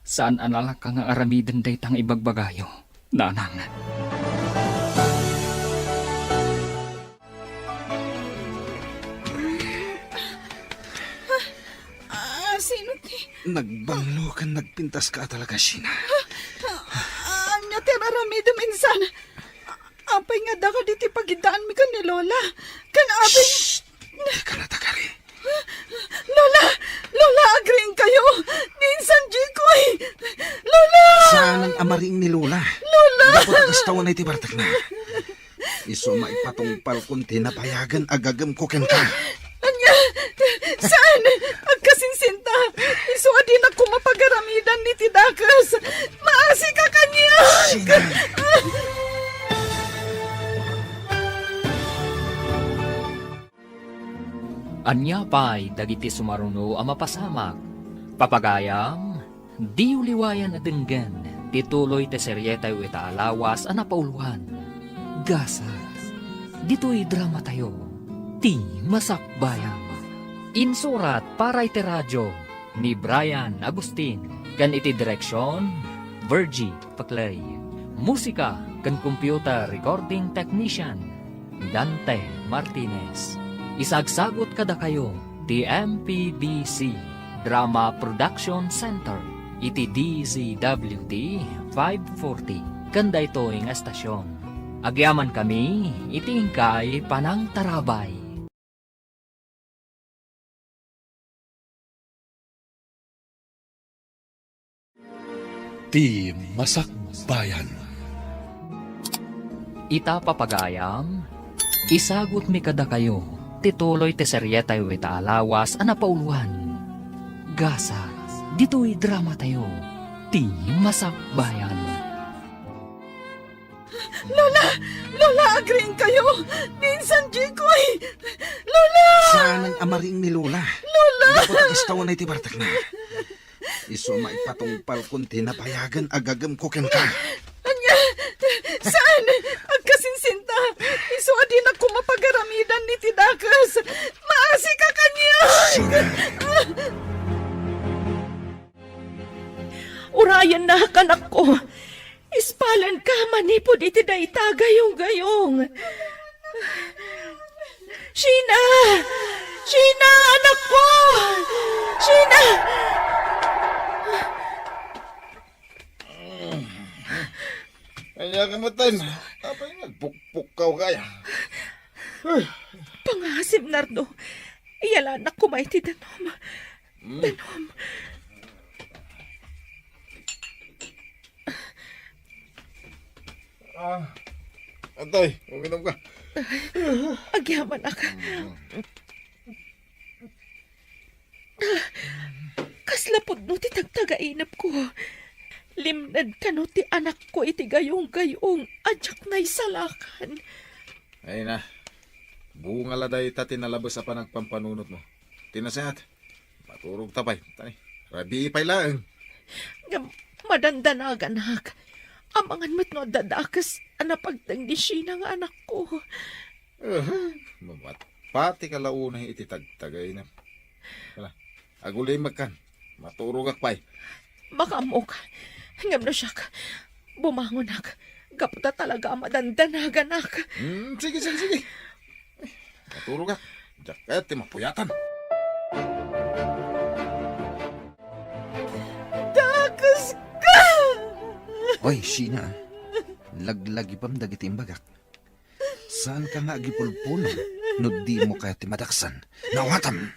Saan a nalaka nga aramiden dayta nga ibagbagayo, Nanang. Ah, sino ti Nagballo ken nagpintas ka a talaga, Sheena. nga adda kadagiti pagiddaanmi ken ni Lola. Ken apay... Shh! Dika natagari. Lola! Lola, agriingkayo! Ni insan Jikoy! Lola! Saanen a mariing ni Lola. Lola! Gapu ta kasta unay ti bartekna. Isu a maipatungpalkon ti nabayagen a gagemko kenka. Ania? Saan? Agkasinsinta. Isu a dinak koma pagaramidan iti dakes. Maasika kaniak. Sina? Ania pay dagiti sumaruno a mapasamak? Papagayam, diyo liwayan a denggen ti tuloy ti serietayo ita a lawas a napauluan, Gasat. Ditoy dramatayo, Ti Masakbayan. Insurat para iti radio ni Brian Agustin, ken iti direksion, Virgie Paclay. Musika ken computer recording technician, Dante Martinez. Isagsagut kadakayo ti M P B C Drama Production Center iti D Z W T five forty ken daytoy nga estasion. Agyamankami iti inkay panangtarabay. Ti Masakbayan. Ita, papagayam, isagutmi kadakayo ti tuloy ti serietayo ita a lawas a napauluan, Gasat, ditoy dramatayo, Ti Masakbayan. Lola! Lola, agriingkayo! Ni insan Jikoy! Lola! Saanen a mariing ni Lola. Lola! Gapu ta kasta unay ti bartekna. Isu a maipatungpalkon ti nabayagen a gagemko kenka. Ania? Saan? Agkasinsinta. Isu a dinak koma pagaramidan iti dakes. Maasika kaniak. Sina? Urayennak, anakko. Ispalanka manipud iti dayta gayong-gayong. Sheena! Sheena, anakko! Sheena! Ania ka met, Tay? Apay nga agpukpukkaw kaya? Pangasim, Nardo. Iyalanak koma iti danum. Hmm. Danum. Ah. Atay, uminom ka. Agyamanak. Hmm. Kasla pudno ti tagtagainepko. Limned kano ti anakko iti gayong-gayong a diak naisalakan. Ay na, bunga la dayta ti nalabes a panagpampanunotmo. Ti nasayaat, maturogta pay. Tani, rabii pay laeng. Ngem madandanaganak. Amangan met no adda dakes a napagteng ni Sheena nga anakko. Aha, mamatpati ka la unay iti tagtagainep. Hala, agulimekkan. Maturogak pay. Makaammok. Ngem no siak, bumangonak. Gapu ta talaga a madandanaganak. Hmm, sige, sige, sige. Maturogak. Diak kayat ti mapuyatan. Dakeska! Oy, Sheena. Laglagipem dagiti imbagak. Saanka nga agipulpunong no dimo kayat ti madaksan. Nawatem!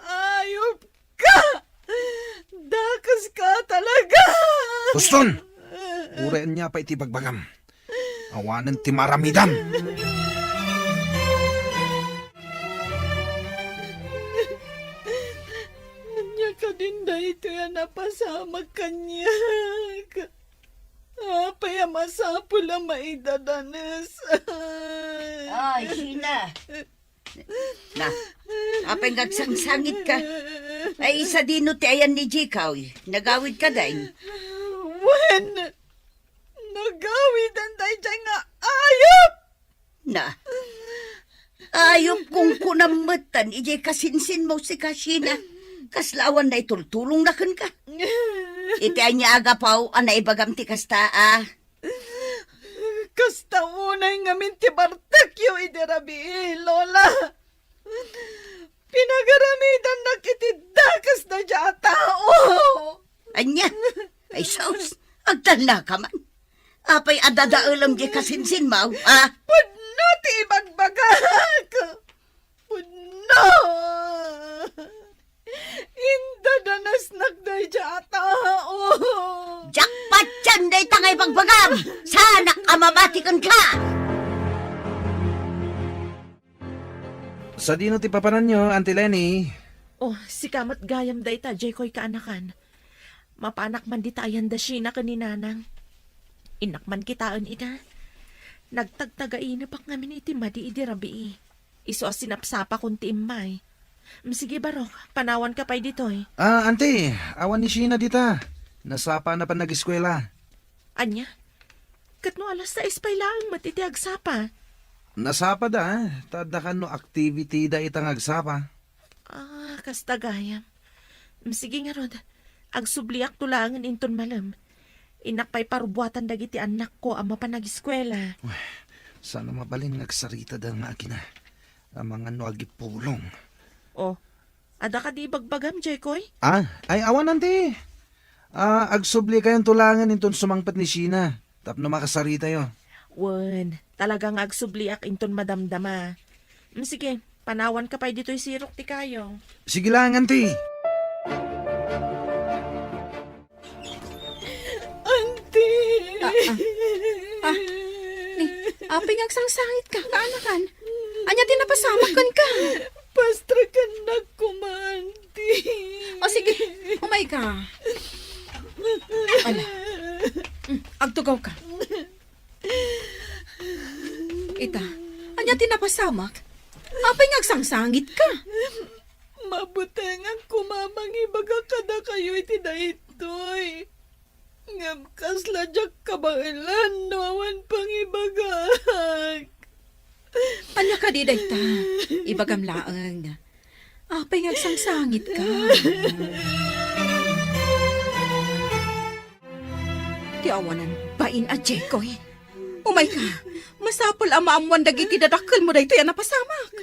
Ayupka! Dakeska talaga! Huston! Uray ania pay ti ibagbagam. Awanen ti maaramidam. Ania kadin daytoy a napasamak kaniak? Apay a masapul a maidadanes? Ay, Sheena. Na, apay nga agsangsangitka? Ay, sadino ti ayan ni Jikoy? Nagawidka, deng? Wen, nagawiden daydiay nga ayup! Na, ayup, kunkunam metten idiay kasinsinmo, sika, Sheena. Kasla awan naitultulongna kenka. Iti ania a gapu a naibagam ti kasta a? Kasta unay ngamin ti bartekyo idi rabii, Lola. Pinagaramidannak iti dakes daydiay a tao. Ania? Ay, sus, agtalnaka man. Apay a dadaelem diay kasinsinmo, a? Pudno ti ibagbagak! Pudno! Indadanasnak daydiay a tao! Diak patien dayta nga ibagbagam! Saanak a mamati kenka! Sadino ti papananyo, Auntie Leni? Oh, sika met gayam dayta, Jekoy kaanakan. Mapanak man dita ayan da Sheena ken ni Nanang. Innak man kitaen ida. Nagtagtagainepak ngamin iti madi idi rabii. Isu a sinapsapakon ti immay. Mm, sige, barok, panawanka pay ditoy. Ah, Auntie, awan ni Sheena dita. Nasapana pay nageskuela. Ania? Ket no alas sais pay laeng met iti agsapa? Nasapada, ta adda kano activity da ita nga agsapa. Ah, kasta gayam. Mm, sige ngarud, agsubliakto laengen inton malem. Innak pay parubuatan dagiti annakko a mapan ageskuela. Uy, saan a mabalin nga agsaritada nga agina. Amangan no agipulong. Oh, adda kadi ibagbagam, Jekoy? Ah, ay, awan, Auntie. Ah, agsublikayonto laengen inton sumangpet ni Sheena tapno makasaritayo. Wen, talaga nga agsubliak inton madamdama. Mm, sige, panawanka pay ditoy sirok ti kayo. Sige laeng, Auntie. Auntie! Ah, ah. Ah, ni, apay nga agsangsangitka, kaanakan? Ania ti napasamak kenka? Pastrakannak koma, Auntie. O, sige, umayka. Ala. Mm, agtugawka. Ita, ania ti napasamak? Apay nga agsangsangitka? Mabutengak koma mangibaga kadakayo iti daytoy. Ngem kasla diak kabaelan no awan pangibagak. Ania kadi dayta? Ibagam laeng. Apay nga agsangsangitka? Ti awanan bain a Jekoy. Umayka, masapul a maammuan dagiti dadakkelmo daytoy a napasamak.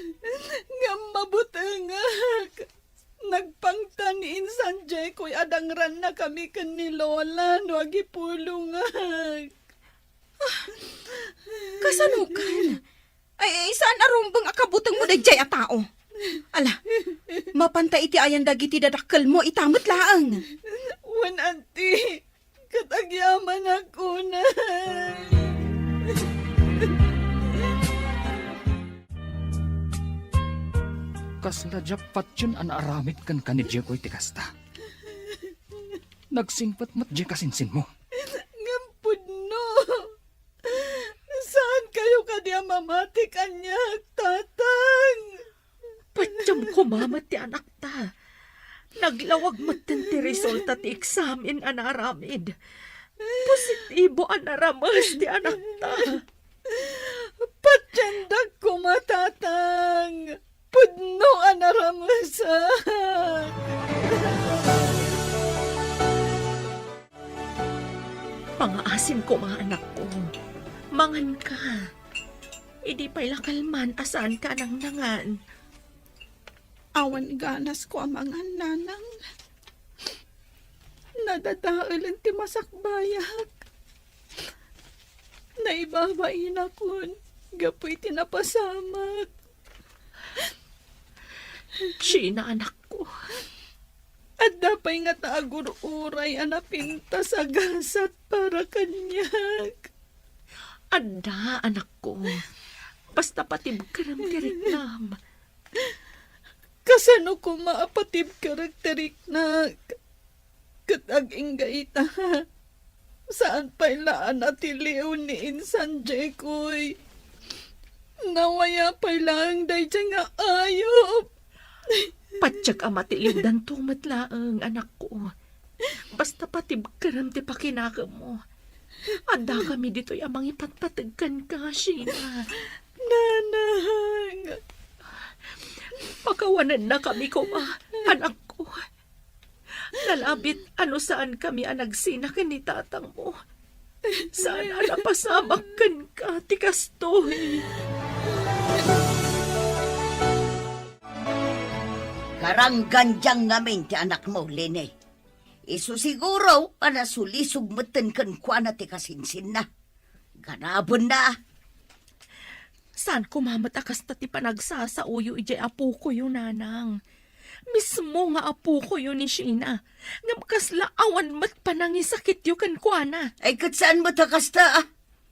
Ngem mabutengak. Nagpangtan ni Insan Jekoy a dangrannakami ken ni Lola no agipulongak. Ah, kasanokan? Ay, ay, saan a rumbeng a kabutengmo daydiay a tao? Ala, mapanta iti ayan dagiti dadakkelmo, ita met laeng. Wen, Auntie, ket agyamanak unay. Kasla diak patien a naaramid kenka ni Jekoy ti kasta. Nagsingpet met diay kasinsinmo. Ngem pudno. Saankayo kadi a mamati kaniak, Tatang? Patiem koma met ti anakta. Naglawag metten ti resulta ti eksamen a naaramid. Positibo a narames ti anakta. Patiendak koma, Tatang. Pudno a naramesak. Mangaasim koma, anakko. Manganka. Idi pay la kalman a saanka a nangnangan. Awan ganasko a mangan, Nanang. Nadadaelen ti masakbayak. Naibabainakon gapu iti napasamak. Sheena, anakko. Adda pay ngata agur-uray a napintas a gasat para kaniak. Adda, anakko. Basta patibkerem ti riknam. Kasano koma a patibkerek ti riknak? Ket agingga ita, saan pay la a natiliw ni Insan Jekoy. Nawaya pay laeng daydiay nga ayup. Patiek a matiliwdanto met laeng, anakko. Basta patibkerem ti pakinakemmo. Addakami ditoy a mangipatpateg kenka, Sheena. Nanang! Pakawanennakami koma, anakko. Nalabit a no saankami a nagsina ken ni tatangmo. Saan a napasamak kenka ti kastoy. Karanggandiang ngamin ti anakmo, Lene. Isu siguro a nasulisog metten kenkuana ti kasinsinna. Kanabenna. Saan koma met a kasta ti panagsasaoyo idiay apokoyo, nanang. Mismo nga apokoyo ni Sheena. Ngem kasla awan met panangisakityo kenkuana. Ay, ket saan met a kasta, ah?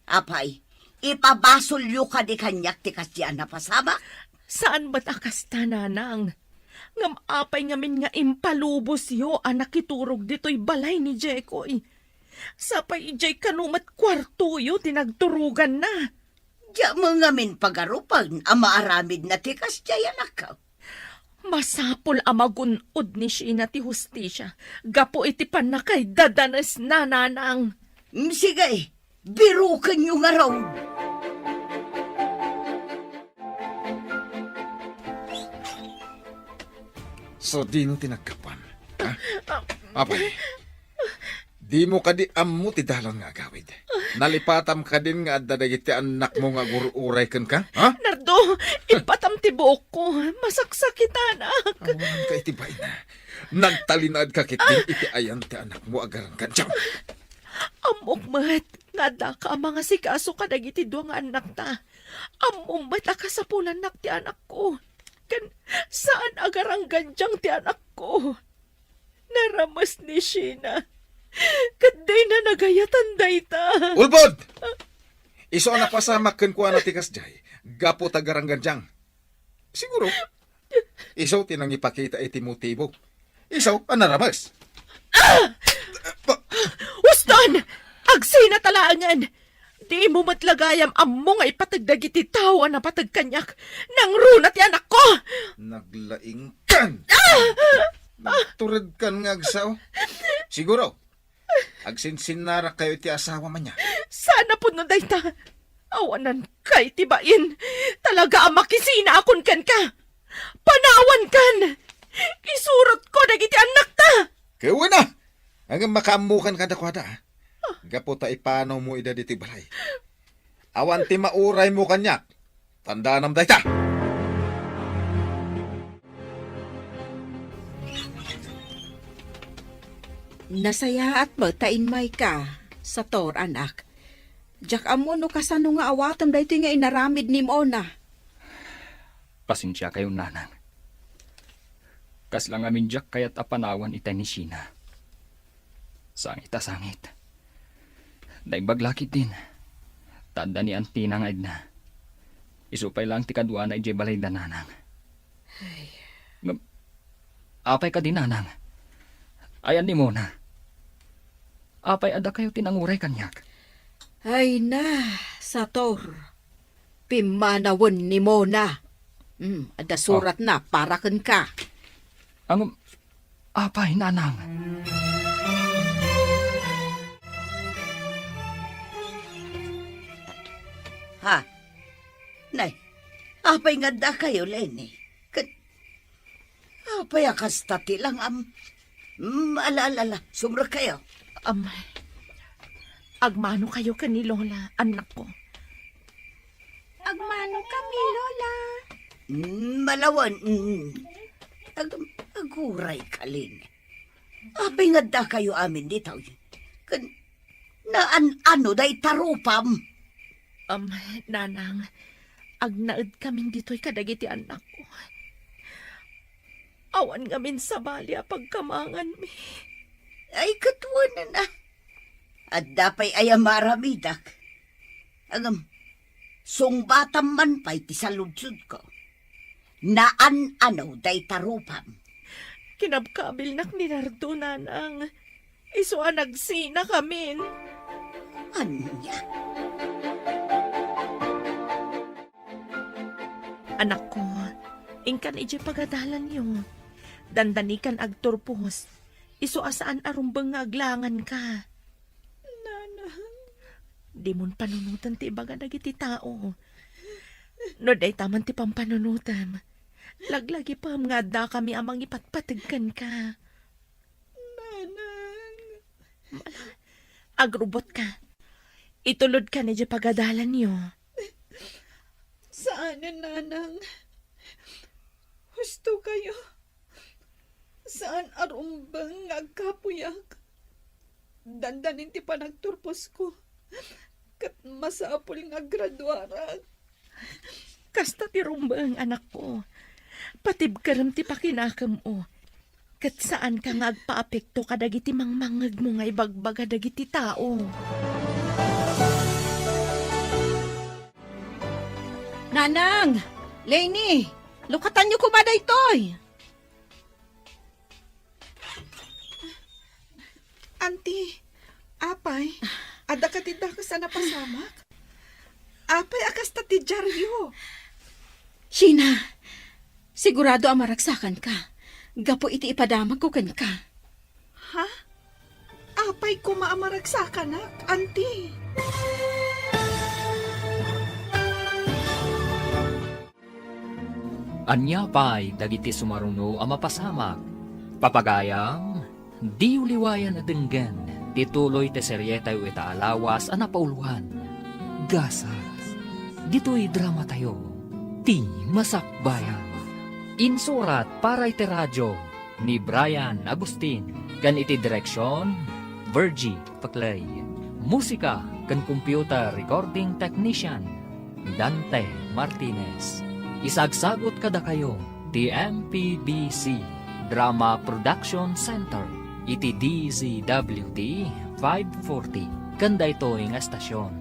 Apay, ipabasolyo kadi kaniak ti kasdiay a napasamak? Saan met a kasta, nanang. Ngem apay ngamin nga impalubosyo a nakiturog ditoy balay ni Jekoy? Sapay idiay kano met kuartoyo ti nagturoganna. Diak met ngamin pagarupen a maaramidna ti kasdiay, anakko. Masapul a magun-od ni Sheena ti hustisia gapu iti pannakaidadanesna, nanang. Mm, sige, birukenyo ngarud. So, dino ti naggapuan? Ha? Apay, dimo kadi ammo ti dalan nga agawid? Nalipatam kadin nga adda dagiti annakmo nga agur-uray kenka? Ha? Nardo, ipatam ti buokko. Masaksakitanak. Awanka iti baina. Nagtalinaedka ketdin iti ayan ti annakmo a garangganjang. Ammok met nga addaka a mangasikaso kadagiti dua nga annakta. Ammom met a kasapulannak ti anakko. Ken saan a garangganjang ti anakko. Narames ni Sheena. Ket dina nagayatan dayta. Ulbod! Isu a napasamak kenkuana ti kasdiay, gapu ta garangganjang. Siguro, isu ti nangipakita iti motibo. Isu a narames. Ah! Uston! Agsina talaangan! Dimo met la gayam ammo nga ipateg dagiti tao a napateg kaniak. Nangruna ti anakko! Naglaingkan! Ah! Nagturedkan nga agsao. Siguro, agsinsinnarak kayo iti asawa man niya. Saan a pudno dayta. Awananka iti bain. Talaga a makisinaakon kenka. Panawankan! Isurotko dagiti annakta! Ket wen a! Ngem makaammokan kadakuada, a. Gapu ta ipanawmo ida ditoy balay. Awan ti mauraymo kaniak. Tandanam dayta! Nasayaat met ta immayka, Sator, anak. Diak ammo no kasano nga awatem daytoy nga inaramid ni Mona. Pasensiakayo, nanang. Kasla ngamin diak kayat a panawan itay ni Sheena. Sangit a sangit. Naimbag la ketdin. Ta adda ni Antina nga edna. Isu pay laeng ti kaduana idiay balayda, nanang. Ay. Ngem, apay kadi, nanang? Ayan ni Mona. Apay a dakayo ti nanguray kaniak? Ay na, Sator. Pimmanawen ni Mona. Hmm, adda suratna para kenka. Ngem, apay, nanang? Ha? Nay, apay nga addakayo, Leni? Ket apay a kasta ti langam? Mm, ala, ala, ala, sumrekkayo. Am, agmanokayo ken ni Lola, annakko. Agmanokami, Lola. Mm, malawen, mm. Ag-, aguray ka, Leni. Apay nga addakayo amin ditoy? Ken naan-ano dayta rupam? Am, nanang, agnaedkamin ditoy kadagiti annakko. Awan ngamin sabali a pagkamanganmi. Ay, ket wen a. Adda pay aya maaramidak. Ngem, sungbatam man pay ti saludsodko. Naan-ano dayta rupam? Kinabkabilnak ni Nardo, nanang. Isu a nagsinakamin. Ania? Anakko, inkan idiay pagadalanyo. Dandanikan agturpos. Isu a saan a rumbeng nga aglanganka. Nanang. Dimon panunoten ti ibaga dagiti tao. No dayta man ti pampanunotem, laglagipem nga addakami a mangipatpateg kenka. Nanang. Agrubotka. Itulodkan idiay pagadalanyo. Saanen, nanang. Husto kayo. Saan a rumbeng nga agkapuyak. Dandanin ti panagturposko. ket masapul nga agraduarak. Kasta ti rumbeng, anakko. Patibkerem ti pakinakemmo. Ket saanka nga agpaapekto kadagiti mangmangngegmo nga ibagbaga dagiti tao. Nanang! Leni! Lukatanyo koma daytoy! Anti, apay, adda kadi dakes a napasamak? Apay a kasta ti diaryo? Sheena, sigurado a maragsakanka gapu iti ipadamagko kenka. Ha? Apay koma a maragsakanak, anti? Ania pay dagiti sumaruno a mapasamak? Papagayam, diyo liwayan a denggen ti tuloy ti serietayo ita a lawas a napauluan, Gasat. Ditoy dramatayo, Ti Masakbayan. Insurat para iti radio ni Brian Agustin, ken iti direksion, Virgie Paclay. Musika ken computer recording technician, Dante Martinez. Isagsagut kadakayo ti M P B C Drama Production Center iti D Z W T five forty ken daytoy nga estasion.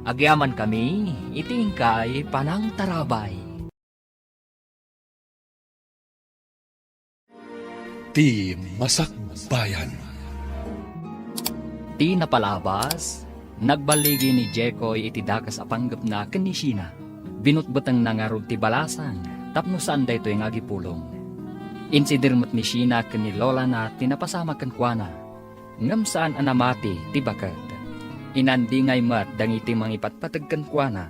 Agyamankami iti inkay panangtarabay. Ti Masakbayan. Ti napalabas, nagballigi ni Jekoy iti dakes a panggepna ken ni Sheena. Binutbutengna ngarud ti balasang tapno saan daytoy nga agipulong. Insidir met ni Sheena ken ni lolana ti napasamak kenkuana. Ngem saan a namati ti baket. Inandingay met dagiti mangipatpateg kenkuana.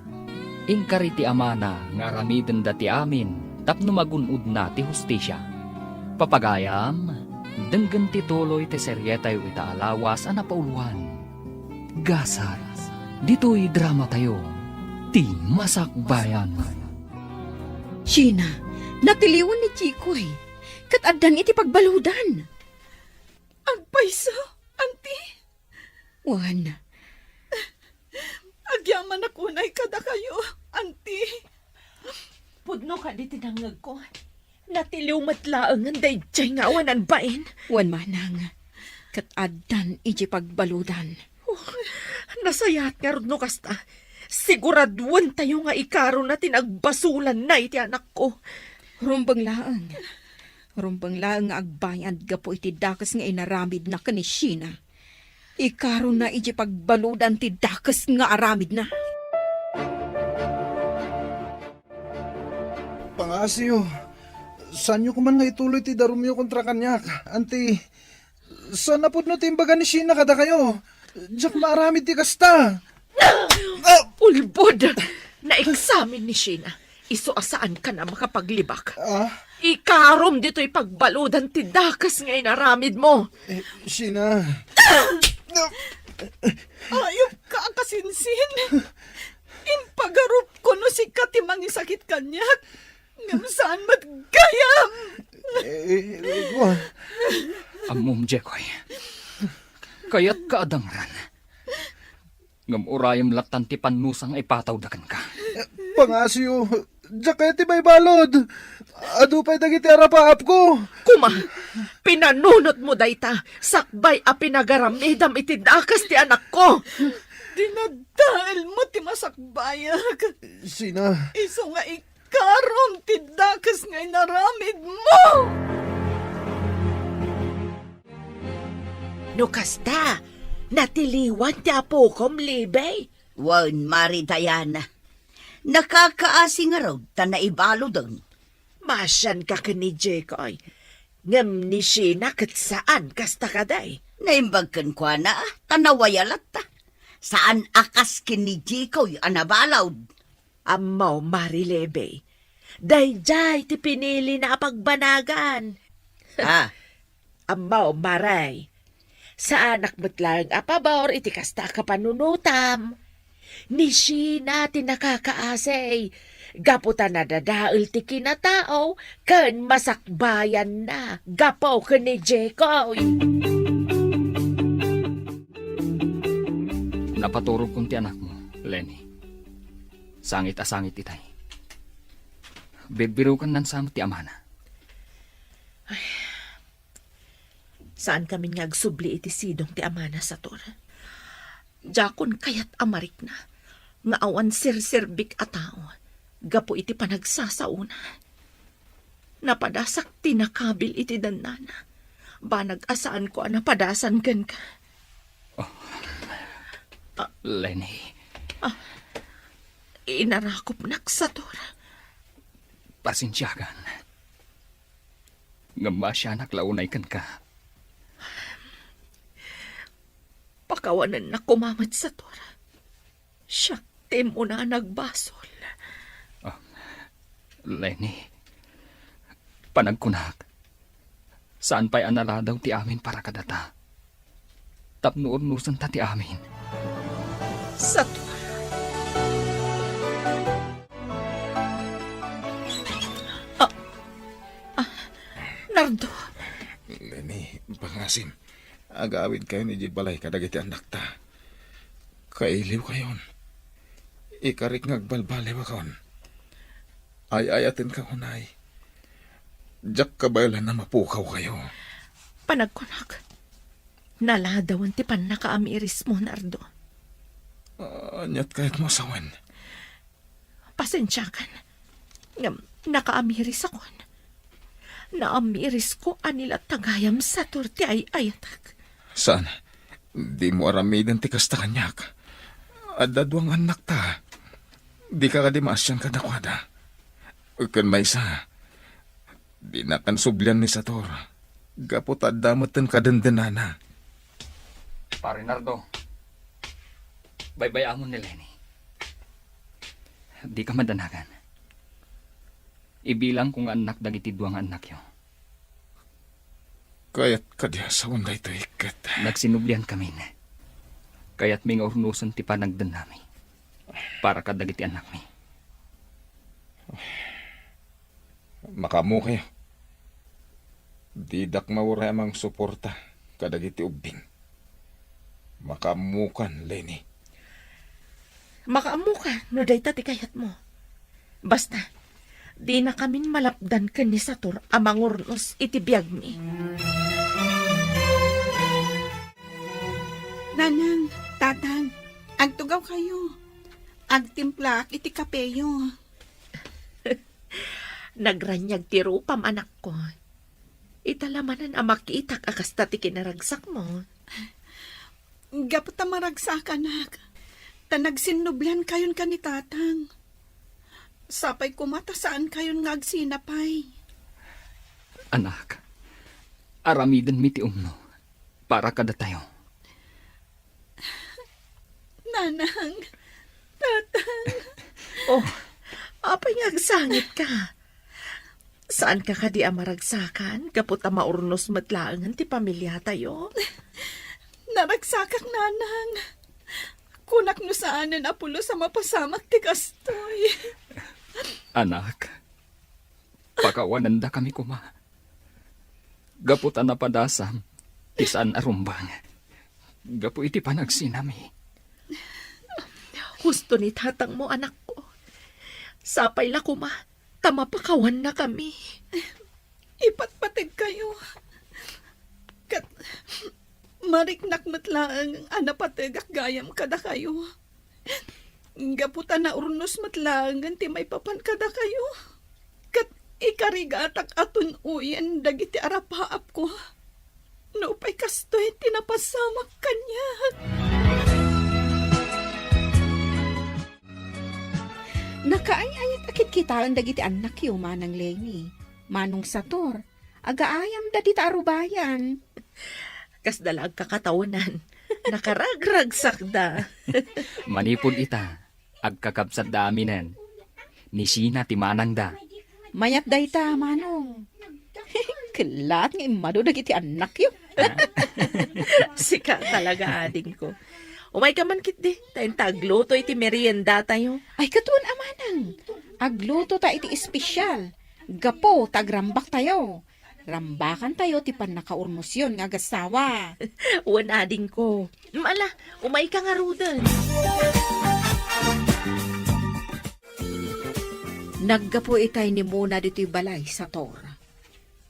Inkari ti amana nga aramidenda ti amin tapno magun-odna ti hustisia. Papagayam, denggen ti tuloy ti serietayo ita a lawas a napauluan, Gasat. Ditoy dramatayo, Ti Masakbayan. Sheena, natiliwan ni Jekoy, ket addan iti pagbaludan. Agpayso, anti? Wen. Agyamanak unay kadakayo, anti. Pudno kadi ti nangngegko. Natiliw met laengen daydiay nga awanan bain. Wen manang, ket addan idiay pagbaludan. Oh, nasayaat ngarud no kasta. Siguraduentayo nga ikarona ti nagbasolanna iti anakko. Rumbeng laeng. Rumbeng laeng nga agbayad gapu iti dakes nga inaramidna ken ni Sheena. Ikarona iti pagbaludan ti dakes nga aramidna. Pangngasiyo, saanyo koma nga ituloy ti darumyo kontra kaniak, anti. Saan a pudno ti imbaga ni Sheena kadakayo. Diak maaramid ti kasta. Ulbod! Naeksamin ni Sheena. Isu a saanka a makapaglibak. Ah? Ikarom ditoy pagbaludan ti dakes nga inaramidmo. Eh, Sheena. Ayupka a kasinsin. Impagarupko no sika ti mangisakit kaniak. Ngem saan met gayam. Eh, eh, wa- Ammom, Jekoy. Kayatka a dangran. Ngem urayem lattan ti pannusa nga ipatawda kenka. Pangngasiyo, diak kayat ti maibalud. Adu pay dagiti arapaapko. Kuma, pinanunotmo dayta, sakbay a pinagaramidam iti dakes ti anakko. Dinadaelmo ti masakbayak. Sheena. Isu nga ikarom ti dakes nga inaramidmo. No kasta, natiliwan ti apokom, Libby? Wen, Mari Diana. Nakakaasi ngarud ta naibaluden. Maasianka ken ni Jekoy. Ngem ni Sheena ket saan kasta kadi. Naimbag kenkuana, ta nawaya latta. Saan a kas ken ni Jekoy a nabalud. Ammom, Mari Libby. Daydiay ti pinilina a pagbanagan. Ah. Ammom, Mari. Saanak met laeng a pabor iti kasta a kapanunotam. Ni Sheena ti nakakaasi. Gapu ta nadadael ti kinatao ken masakbayanna gapu ken ni Jekoy. Napaturogkon ti anakmo. Leni, sangit a sangit itay. Birbirukan nan sa met ti amana. Saan kamin nga agsubli iti sidong ti amana, Sator. Diakon kayat a marikna nga awan serserbik a tao gapu iti panagsasaona. Napadasak ti nakabil iti dannana. Banag a saanko a napadasan kenka. Oh. Ah. Leni. Ah. Inarakupnak, Sator. Pasensiakan. Ngem maasianak la unay kenka. Pakawanennak koma met, Sator. Siak ti immuna a nagbasol. Ah, Leni, panagkunak, saan pay a naladaw ti amin para kadata. Tapno urnosenta ti amin. Sator. Ah, ah, Nardo. Leni, pangasim, agawidkayon idiay balay kadagiti annakta. Kailiwkayon. Ikarik nga agbalbaliwakon. Ay-ayatenka unay. Diak kabaelan a mapukawkayo. Panagkunak, naladawan ti pannakaamirismo, Nardo. Ah, aniat kayatmo a sawen? Pasensiakan. Ngem nakaamirisakon. Naamirisko a ni latta gayam, Sator, ti ay-ayatek. Saan? Dimo aramiden ti kasta kaniak. Adda dua nga annakta. Dika kadi maasian kadakuada. Ken maysa, dinakan sublian ni Sator gapu ta adda metten kadendenana. Pare Nardo, baybay-amon ni Leni. Dika madanagan. Ibilangko nga annak dagiti dua nga annakyo. Kayat kadi a sawen daytoy ket nagsinubliankamin. Kayatmi nga urnosen ti panagdennami para kadagiti annakmi. Makaammokayo. Didak mauray a mangsuporta kadagiti ubbing. Makaammokan, Leni. Makaammoka no dayta ti kayatmo. Basta, dinakamin malapdan ken ni Sator a mangurnos iti biagmi. Nanang, Tatang, agtugawkayo. Agtimplaak iti kapeyo. Nagraniag ti rupam, anakko. Ita la manen a makitak a kasta ti kinaragsakmo. Gapu ta maragsakanak, ta nagsinnubliankayon ken ni Tatang. Sapay koma ta saankayon nga agsinapay. Anak, aramidenmi ti umno para kadatayo. Nanang, Tatang. Oh, apay nga agsangitka? Saanka kadi a maragsakan gapu ta maurnos met laengen ti pamiliatayo? Naragsakak, Nanang. Kunak no saanen a pulos a mapasamak ti kastoy. Anak, pakawanendakami koma. Gapu ta napadasam ti saan a rumbeng gapu iti panagsinami. Husto ni tatangmo, anakko. Sapay la koma ta mapakawannakami. Ipatpategkayo. Ket mariknak met laeng a napategak gayam kadakayo. Gapu ta naurnos met laengen ti maipapan kadakayo, ket ikarigatak a tun-oyen dagiti arapaapko. Nupay kastoy ti napasamak kaniak. Nakaay-ayat a kitkitaen dagiti annakyo, Manang Leni, Manong Sator, agaayamda dita a rubayan. Kasda la agkakataonan. Nakaragragsakda. Manipud ita, agkakabsatda aminen. Ni Sina ti manangda. Mayat dayta, Manong. Kellaat nga immadu dagiti annakyo. Ah. Sika talaga, adingko. Umayka man ketdi, ta inta agluto iti meriendatayo. Ay, ket wen a, Manang. Agluto ta iti espesyal. Gapu ta agrambaktayo. Rambakantayo ti pannakaurnosyon nga agassawa. Wen, adingko. Ala, umayka ngaruden. Naggapu itay ni Mona ditoy balay, Sator.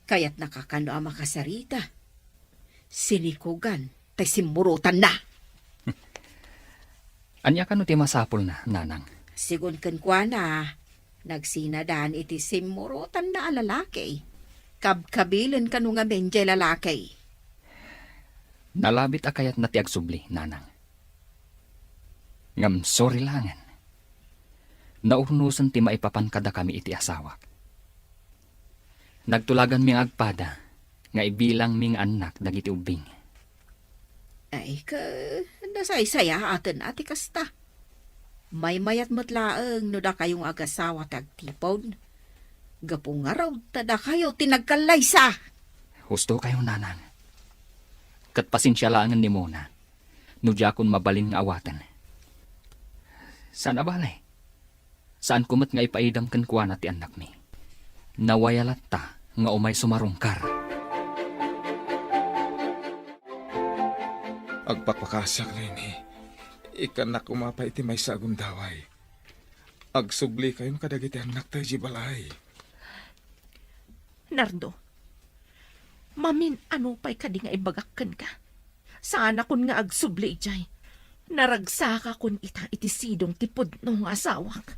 Kayatnaka kano a makasarita. Sinikugan tay simmurotanna. Ania kano ti masapulna, Nanang? Sigun kenkuana, nagsinadan iti simmurotanna a lalaki. Kabkabilen kano ngamin jay lalaki. Nalabit a kayatna ti agsubli, Nanang. Ngem sorry laengen. Naurnosen ti maipapan kadakami iti asawak. Nagtulaganmi nga agpada nga ibilangmi nga annak dagiti ubbing. Ay, ka, nasaysayaaten a ti kasta. Maymayat met laeng no dakayo nga agasawa ti agtipon. Gapu ngarud ta dakayo ti nagkallaysa. Husto kayo, Nanang. Ket pasensia laengen ni Mona no diakon mabalin nga awaten. Saan a bale, saanko met nga ipaidam kenkuana ti annakmi. Nawaya latta nga umay sumarungkar. Agpakpakasiak, Leni. Ikkannak koma pay iti maysa a gundaway. Agsubli kayon kadagiti annakta idiay balay. Nardo, mamin-ano pay kadi nga ibagak kenka? Saanakon nga agsubli idiay. Naragsakakon ita iti sidong ti pudno nga asawak.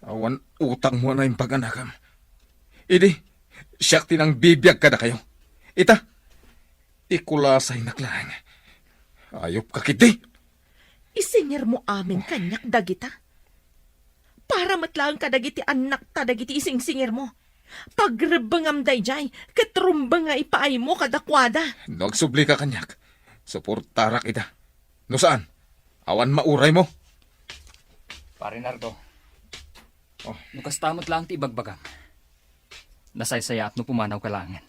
Awan utangmo a naimbag, anakam. Idi, siak ti nangbibiag kadakayo. Ita, ikulasaynak laeng. Ayupka ketdi. Isingirmo amin kaniak dagita. Para met laeng kadagiti annakta dagiti isingsingirmo. Pagrebbengam daydiay, ket rumbeng nga ipaaymo kadakuada. No agsublika kaniak, suportarak ida. No saan, awan mauraymo. Pare Nardo, oh, no kasta met laeng ti ibagbagam, nasaysayaat no pumanawka laengen.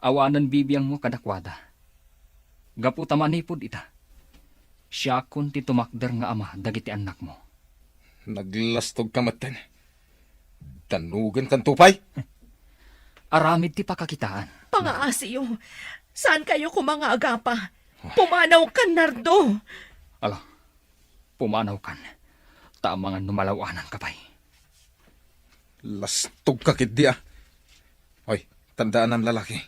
Awanen bibiangmo kadakuada. Gapu ta manipud ita, siakon ti tumakder nga ama dagiti annakmo. Naglastogka metten. Dannugenkanto pay? Aramid ti pakakitaan. Pangaasiyo. Saankayo koma nga agapa. Pumanawkan, Nardo. Ala, pumanawkan. Ta amangan no malaw-ananka pay. Lastogka ketdi, a. Oy, tandaanam, lalaki.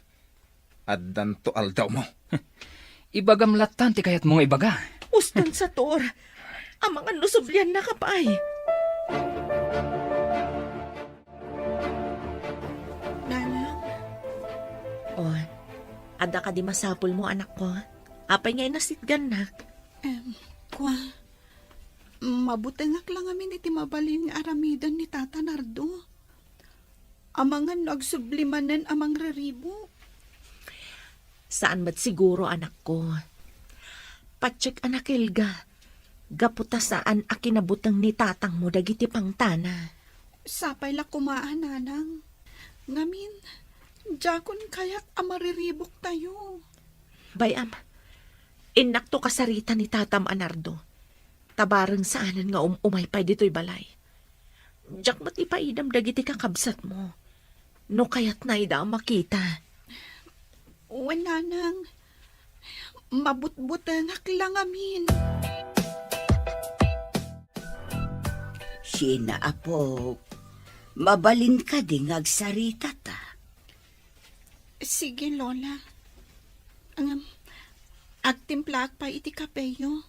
Addanto aldawmo. Ibagam lattan ti kayatmo nga ibaga. Uston, Sator. Amangan no subliannaka pay. Nanang. Oh, adda kadi masapulmo, anakko? Apay nga inasitgannak? Em, kua, mabutengak la ngamin iti mabalin nga aramiden ni Tata Nardo. Amangan no agsubli manen a mangriribo. Saan met siguro, anakko. Patiek a nakelga, gapu ta saan a kinabuteng ni tatangmo dagiti pangtana. Sapay la koma a, nanang. Ngamin, diakon kayat a maririboktayo. Bay-am, innakto kasarita ni tatam a Nardo. Ta bareng saanen nga um-umay pay ditoy balay. Diak met ipaidam dagiti kakabsatmo. No kayatna ida a makita. Wen, nanang, mabutbutengak la ngamin. Sina, apo? Mabalin kadi nga agsaritata? Sige, Lola. Ngem, agtimplaak pay iti kapeyo.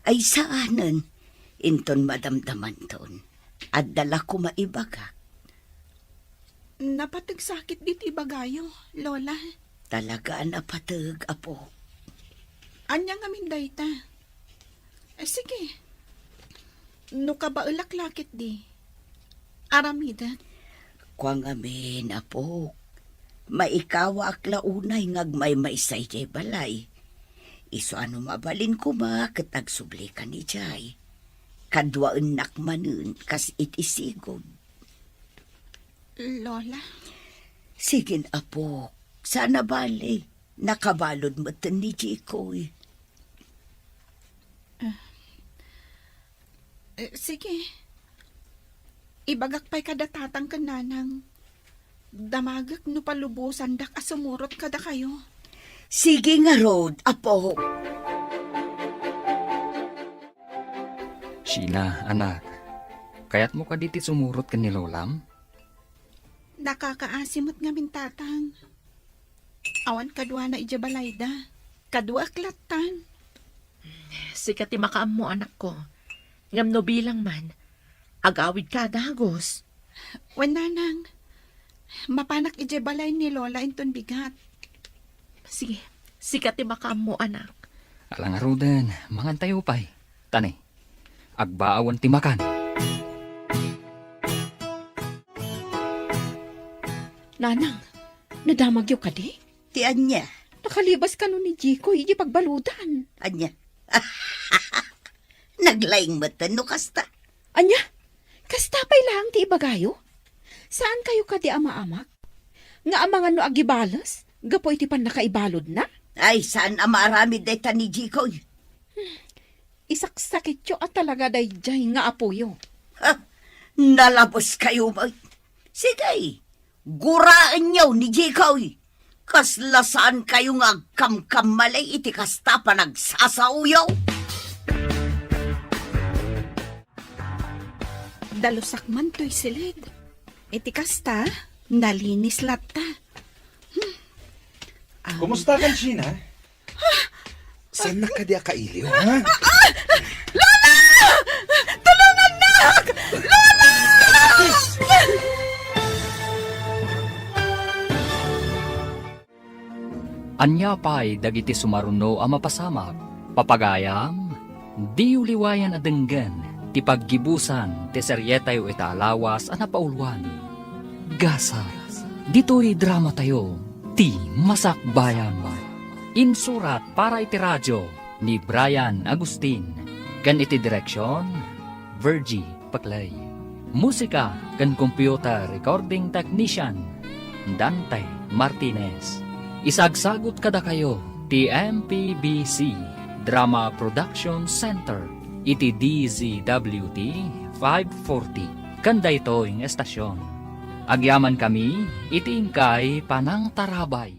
Ay, saanen. Inton madamdamanton, adda la koma ibagak. Napateg sakit ditoy ibagayo, Lola. Talaga a napateg, apo. Ania ngamin dayta? Eh, sige. No kabaelak la ketdi, aramidek. Kua ngamin, apok, maikawaak la unay nga agmaymaysa idiay balay. Isu a no mabalin koma ket agsublikan idiay. Kaduaennak manen kas iti sigud. Lola? Sige, apok. Saan a bale. Nakabalud metten ni Jikoy. Eh, sige. Ibagak pay kada tatang ken nanang. Damagek no palubosandak a sumurot kadakayo. Sige ngarud, apo. Sheila, anak. Kayatmo kadi ti sumurot ken ni Lolam? Nakakaasi met ngamin, Tatang. Awan kaduana idiay balayda. Kaduaak lattan. Sika ti makaammo, anakko. Ngem no bilang man, agawidka a dagus. Wen, Nanang, mapanak idiay balay ni Lola inton bigat. Sige, sika ti makaammo, anak. Ala ngaruden, mangantayo pay. Tani, agbaawan ti makan. Nanang, nadamagyo kadi? Ti ania? Nakalibas kano ni Jikoy idiay pagbaludan. Ania? Naglaing metten no kasta. Ania? Kasta pay laeng ti ibagayo? Saan kayo kadi a maamag? Nga amangan no agibales gapu iti pannakaibaludna? Ay, saan a maaramid dayta ni Jikoy. Isaksakityo a talaga daydiay nga apoyo. Ha, nalabes kayo met. Sige, guraenyo ni Jikoy. Kasla saan kayo nga agkamkammalay iti kasta panagsasaoyo. Dalusak man toy silid. Iti kasta, nalinis latta. Hmm. Ah. Kumusta kan, Sheena? Saan na kadi a kailiw, ha? Lola! Tulungannak! Lola! Ania pay dagiti sumaruno a mapasamak? Papagayam, diyo liwayan a denggen ti paggibusan ti serietayo ita a lawas a napauluan, Gasat. Ditoy dramatayo, Ti Masakbayan. Insurat para iti radio ni Brian Agustin, ken iti direksion, Virgie Paclay. Musika ken computer recording technician, Dante Martinez. Isagsagut kadakayo ti M P B C Drama Production Center iti D Z W T five forty. Ken daytoy nga estasion, agyamankami iti inkay panangtarabay.